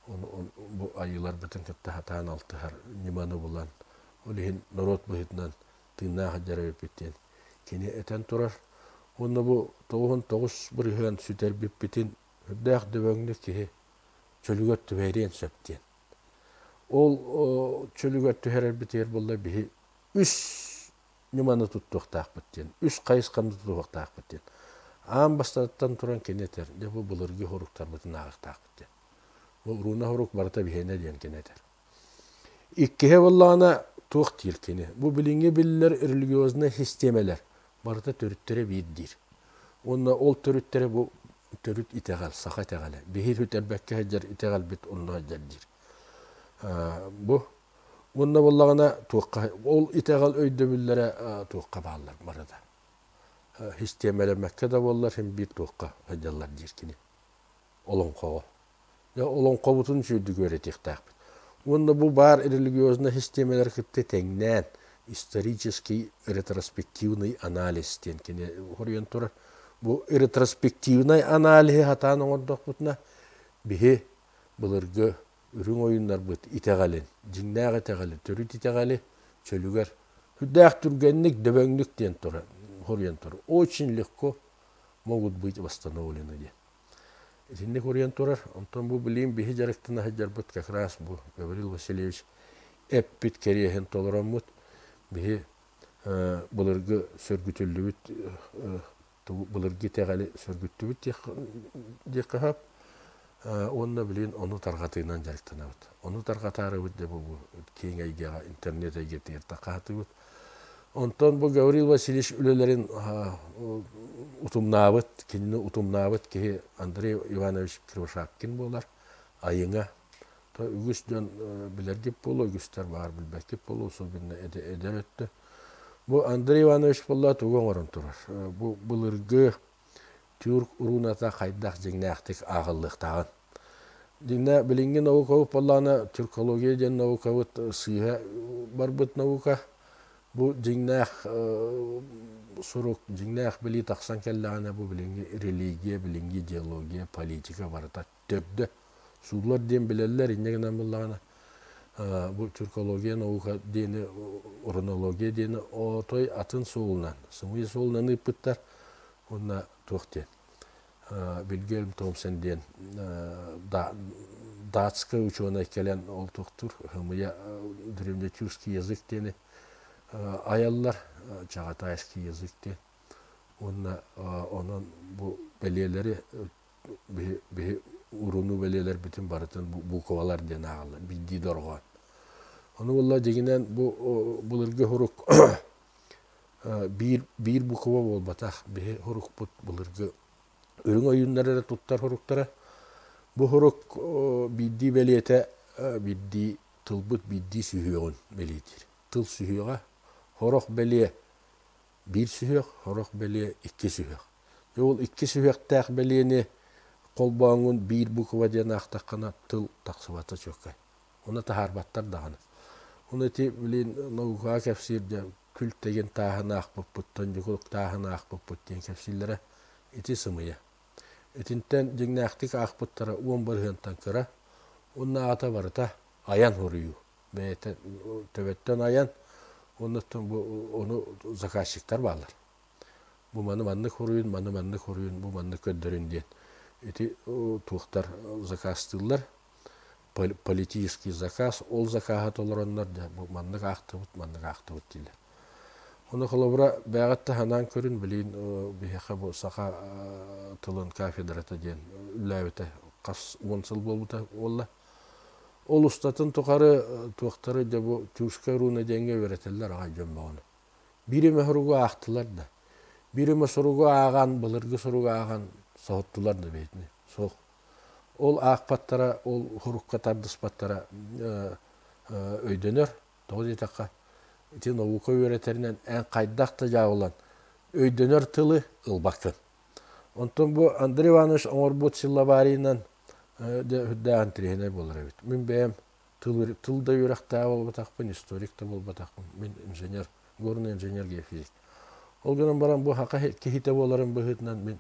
Бу айыыларбытын кытта сатаан алтыһар ньыманы булан, ол иһин норуот быһыытынан тыыннаах сылдьар эбиппит диэн кини этэн турар. Уонна бу 99% сүтэрбиппитин үрдээх дөбөҥнүк киһи чөлүгэр түһэриэн сөп диэн. Ол чөлүгэр түһэрэрбитигэр буолла биһи үс ньыманы туттуохтаахпыт диэн, үс хайысханы тутуһуохтаахпыт диэн. Аан бастатыттан туран кини этэр, дьэ бу былыргы хоруктарбытын ааҕыахтаахпыт диэн. Бу руна хорук барыта биһиэнэ диэн кини этэр. Иккиһэ буоллаҕына туох диир кини? Бу билиҥҥи биллэр религиознай систиэмэлэр барыта төрүттэрэ биир диир. Уонна ол төрүттэрэ бу төрүт итэҕэл, саха итэҕэлэ. Биһи сүтэрбэккэ сылдьар итэҕэлбит онно сылдьар диир. Бу уонна буоллаҕына туохха ол итэҕэл өйдөбүллэрэ туохха бааллар барыта. Систиэмэлэммэккэ да буоллар син биир туохха сылдьаллар диир кини. Олоҥхоҕо. Дьэ олоҥхобутун үчүгэйдик үөрэтиэхтээхпит. Уонна бу баар религиознай систиэмэлэр кытта тэҥнээн исторический ретроспективный анализ диэн кини хоруйан турар. Бу ретроспективнай аналиһы сатаан оҥордохпутуна биһи былыргы үрүҥ ойууннарбыт итэҕэлин, дьиҥнээх итэҕэли, төрүт итэҕэли чөлүгэр сүрдээх түргэнник, дөбөҥнүк диэн турар, хоруйан турар. Очень легко могут быть восстановлены диэн. Итинник уруйан турар. Онтон бу билигин биһи дьарыктана сылдьарбыт как раз бу Гаврил Васильевич эппит кэриэһин толороммут биһи былыргы сөргүтүллүбүт былыргы итэҕэли сөргүттүбүт диэххэ сөп. Уонна билигин ону тарҕатыынан дьарыктанабыт. Ону тарҕатаарыбыт дьэ бу киэҥ эйгэҕэ интернет эйгэтигэр тахаатыбыт. Онтон бу Гаврил Васильевич үлэлэрин утумнаабыт, кинини утумнаабыт киһи Андрей Иванович Кривошапкин буолар. Айыҥа. То үгүс дьон билэргит буолуо, үгүстэр баар билбэккит буолуо, особенно эдэр өттө. Бу Андрей Иванович буолла тугу оҥорон турар? Бу былыргы тюрк урууната хайдах дьиҥнээхтик ааҕыллыахтааҕын. Дьиҥнэ билиҥҥи наукабыт буоллаҕына тюркология диэн наукабыт сыыһа барбыт наука. Бу дьиҥнээх сурук, дьиҥнээх билии тахсан кэллэҕинэ бу билиҥҥи религия, билиҥҥи идеология, политика барыта төрдө сууллар диэн билэллэр. Инньэ гынан буоллаҕына бу тюркология наука диэни, рунология диэни отой атын суолунан, сымыйа суолунан ыыппыттар. Уонна туох диэн Вильгельм Томсен диэн датскай учуонай кэлэн ол туохтуур ымыйа древнетюркский язык диэни айаллар, чагатайский язык диэн. Уонна онон бу бэлиэлэри биһи урунуу бэлиэлэрбитин барытын буквалар диэн ааҕаллар, биирдии дорҕоон. Ону буолла дьиҥинэн бу былыргы сурук биир биир буква буолбатах, биһи сурукпут былыргы үрүҥ ойууннар эрэ туттар суруктара. Бу сурук биирдии бэлиэтэ биирдии тылбыт биирдии сүһүөҕүн бэлиэтиир. Тыл сүһүөҕэ сорох бэлиэ биир сүһүөх, сорох бэлиэ икки сүһүөх. Дьэ ол икки сүһүөхтээх бэлиэни холбооҥҥун биир буква диэн аахтаххына тыл тахсыбата чуолкай. Ону таһаарбаттар даҕаны. Ону ити билин наукаҕа кэпсиир дьэ күл тэгин тааһын аахпыппыт, тондьукулук тааһын аахпыппыт диэн кэпсииллэрэ ити сымыйа. Итинтэн дьиҥнээхтик аахпыттара 10 бырыһыантан кыра, уонна аата барыта айан суруйуу. Бэйэтэ төбөттөн айан, оннуттан бу ону заказчиктар бааллар. Бу маны маннык суруйун, маны маннык суруйун, бу маннык көрдөрүн диэн. Ити туохтар заказтыыллар политический заказ, ол закаһы толороннор дьэ бу маннык аахтыбыт, маннык аахтыбыт дииллэр. Ону холобура бэйэҕит санаан көрүн, билигин биһиэхэ бу саха тылын кафедрата диэн үлэлээбитэ хас уон сыл буолбута буолла. Ол устатын тухары туохтары дьэ бу тюркская руна диэҥҥэ үөрэтэллэр аҕай дьон бөҕөнү. Биир эмэ суругу аахтылар да, биир эмэ суругу ааҕан, былыргы суругу ааҕан соһуттулар да бэйэтини. Суох. Ол аахпаттара, ол сурукка тардыспаттара өйдөнөр. Тоҕо диэтэххэ, ити наука үөрэтэринэн эн хайдах да дьаабылан өйдөнөр тылы ылбаккын. Онтон бу Андрей Иванович оҥорбут силлабарийынан дьэ үрдээх интэриэһинэй буолар эбит. Мин бэйэм тыл, тыл да үөрэхтээх буолбатахпын, историк да буолбатахпын. Мин инженер. Горный инженер геофизик. Ол гынан баран бу хака киһитэ буоларын быһыытынан мин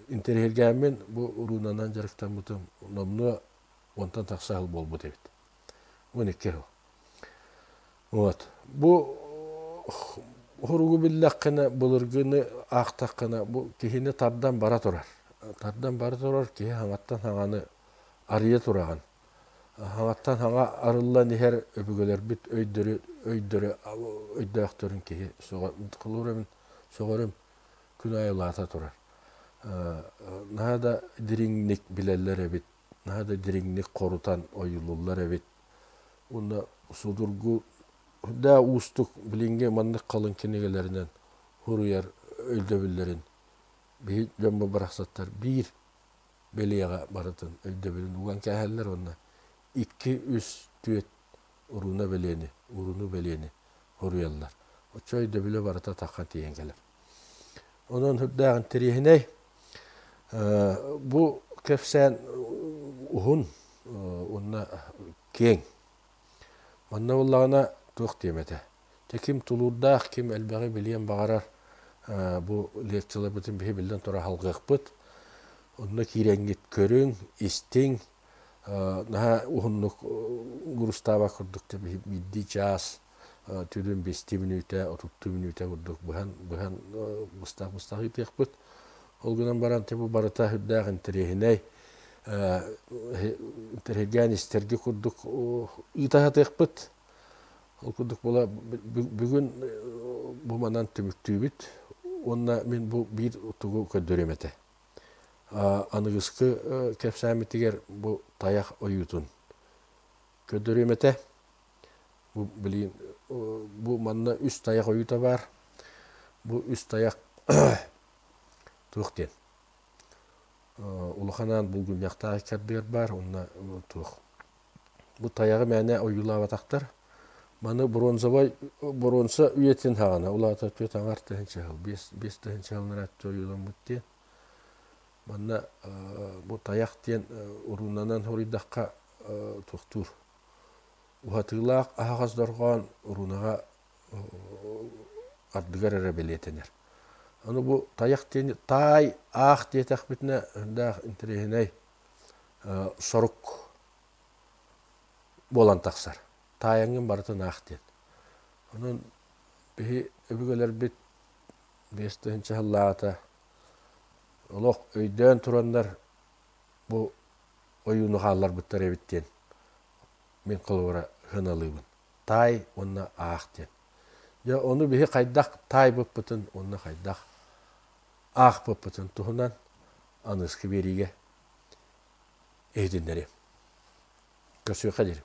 интэриэһиргээммин бу уруунанан дьарыктаммытым номнуо уонтан тахса сыл буолбут эбит. 12 сыл. Вот. Бу хоругу биллэххинэ, былыргыны аахтаххына, бу киһини тардан бара турар. Тардан бара турар киһи хаҥаттан хаҥаны арыйа тураҕын. Хаҥаттан хаҥа арыллан иһэр өбүгэлэрбит өйдөрү өйдөрө өйдөөхтөрүн киһи сөҕө сөҕөрүм күн аайы улаата турар. Наһаа да дириҥник билэллэр эбит, наһаа да дириҥник хорутан ойуулууллар эбит. Уонна судургу да уустук билиҥҥи маннык халыҥ кинигэлэринэн суруйар өйдөбүллэрин биһи дьоммут барахсаттар биир бэлиэҕэ барытын өйдөбүлүн уган кээһэллэр уонна икки, үс, түөрт урууна бэлиэни, урууну бэлиэни хоруйаллар. Оччо өйдөбүлэ барыта атахха тиийэн кэлэр. Онон сүрдээх интэриэһинэй. Бу кэпсээн уһун уонна киэҥ. Манна буоллаҕына туох диэм этэ. Дьэ ким тулуурдаах, ким элбэҕи билиэн баҕарар бу лекцияларбытын биһи биллэн турар алҕыахпыт. Онно киирэҥҥит көрүҥ, истиҥ, наһаа уһуннук грустаабат курдук биирдии чаас түрүн биэстии мүнүүтэ, отуттуу мүнүүтэ курдук быһан быһан быстах быстах ыытыахпыт. Ол гынан баран бу барыта сүрдээх интэриэһинэй интэриэһиргээн истэргэ курдук ыыта сатыахпыт. Ол курдук буола бүгүн бу манан түмүктүүбүт уонна мин бу биир тугу көрдөрүөм этэ. Аныгыскы кэпсээммитигэр бу тайах ойуутун көрдөрүөм этэ. Бу билигин бу манна үс тайах ойуута баар. Бу үс тайах туох диэн улахан аан булгунньахтаах икки баар уонна туох Бу тайаҕы мээнэ ойуулаабатахтар. Маны бронзовай боруонса үйэтин хаҕана улаата түөрт аҥаар тыһыынча сыл, биэс тыһыынча сыллар ойууламмыт диэн. Манна бу тайах диэн уруунанан хоруйдахха туохтуур. Уһатыылаах аһаҕас дорҕоон уруунаҕа ардыгар эрэ бэлиэтэнэр. Аны бу тайах диэни таай аах диэтэхпитинэ даах интэриэһинэй сорук буолан тахсар. Таайаҥҥын барытын аах диэн. Онон биһи өбүгэлэрбит 5000 сыллааҕыта олох өйдөөн тураннар бу ойууну хаалларбыттар эбит диэн мин холобура сыаналыыбын. Таай уонна аах диэн. Дьэ ону биһи хайдах таайбыппытын уонна хайдах аахпыппытын туһунан аныгыскы биэриигэ иһитиннэриэм. Көрсүөххэ диэри.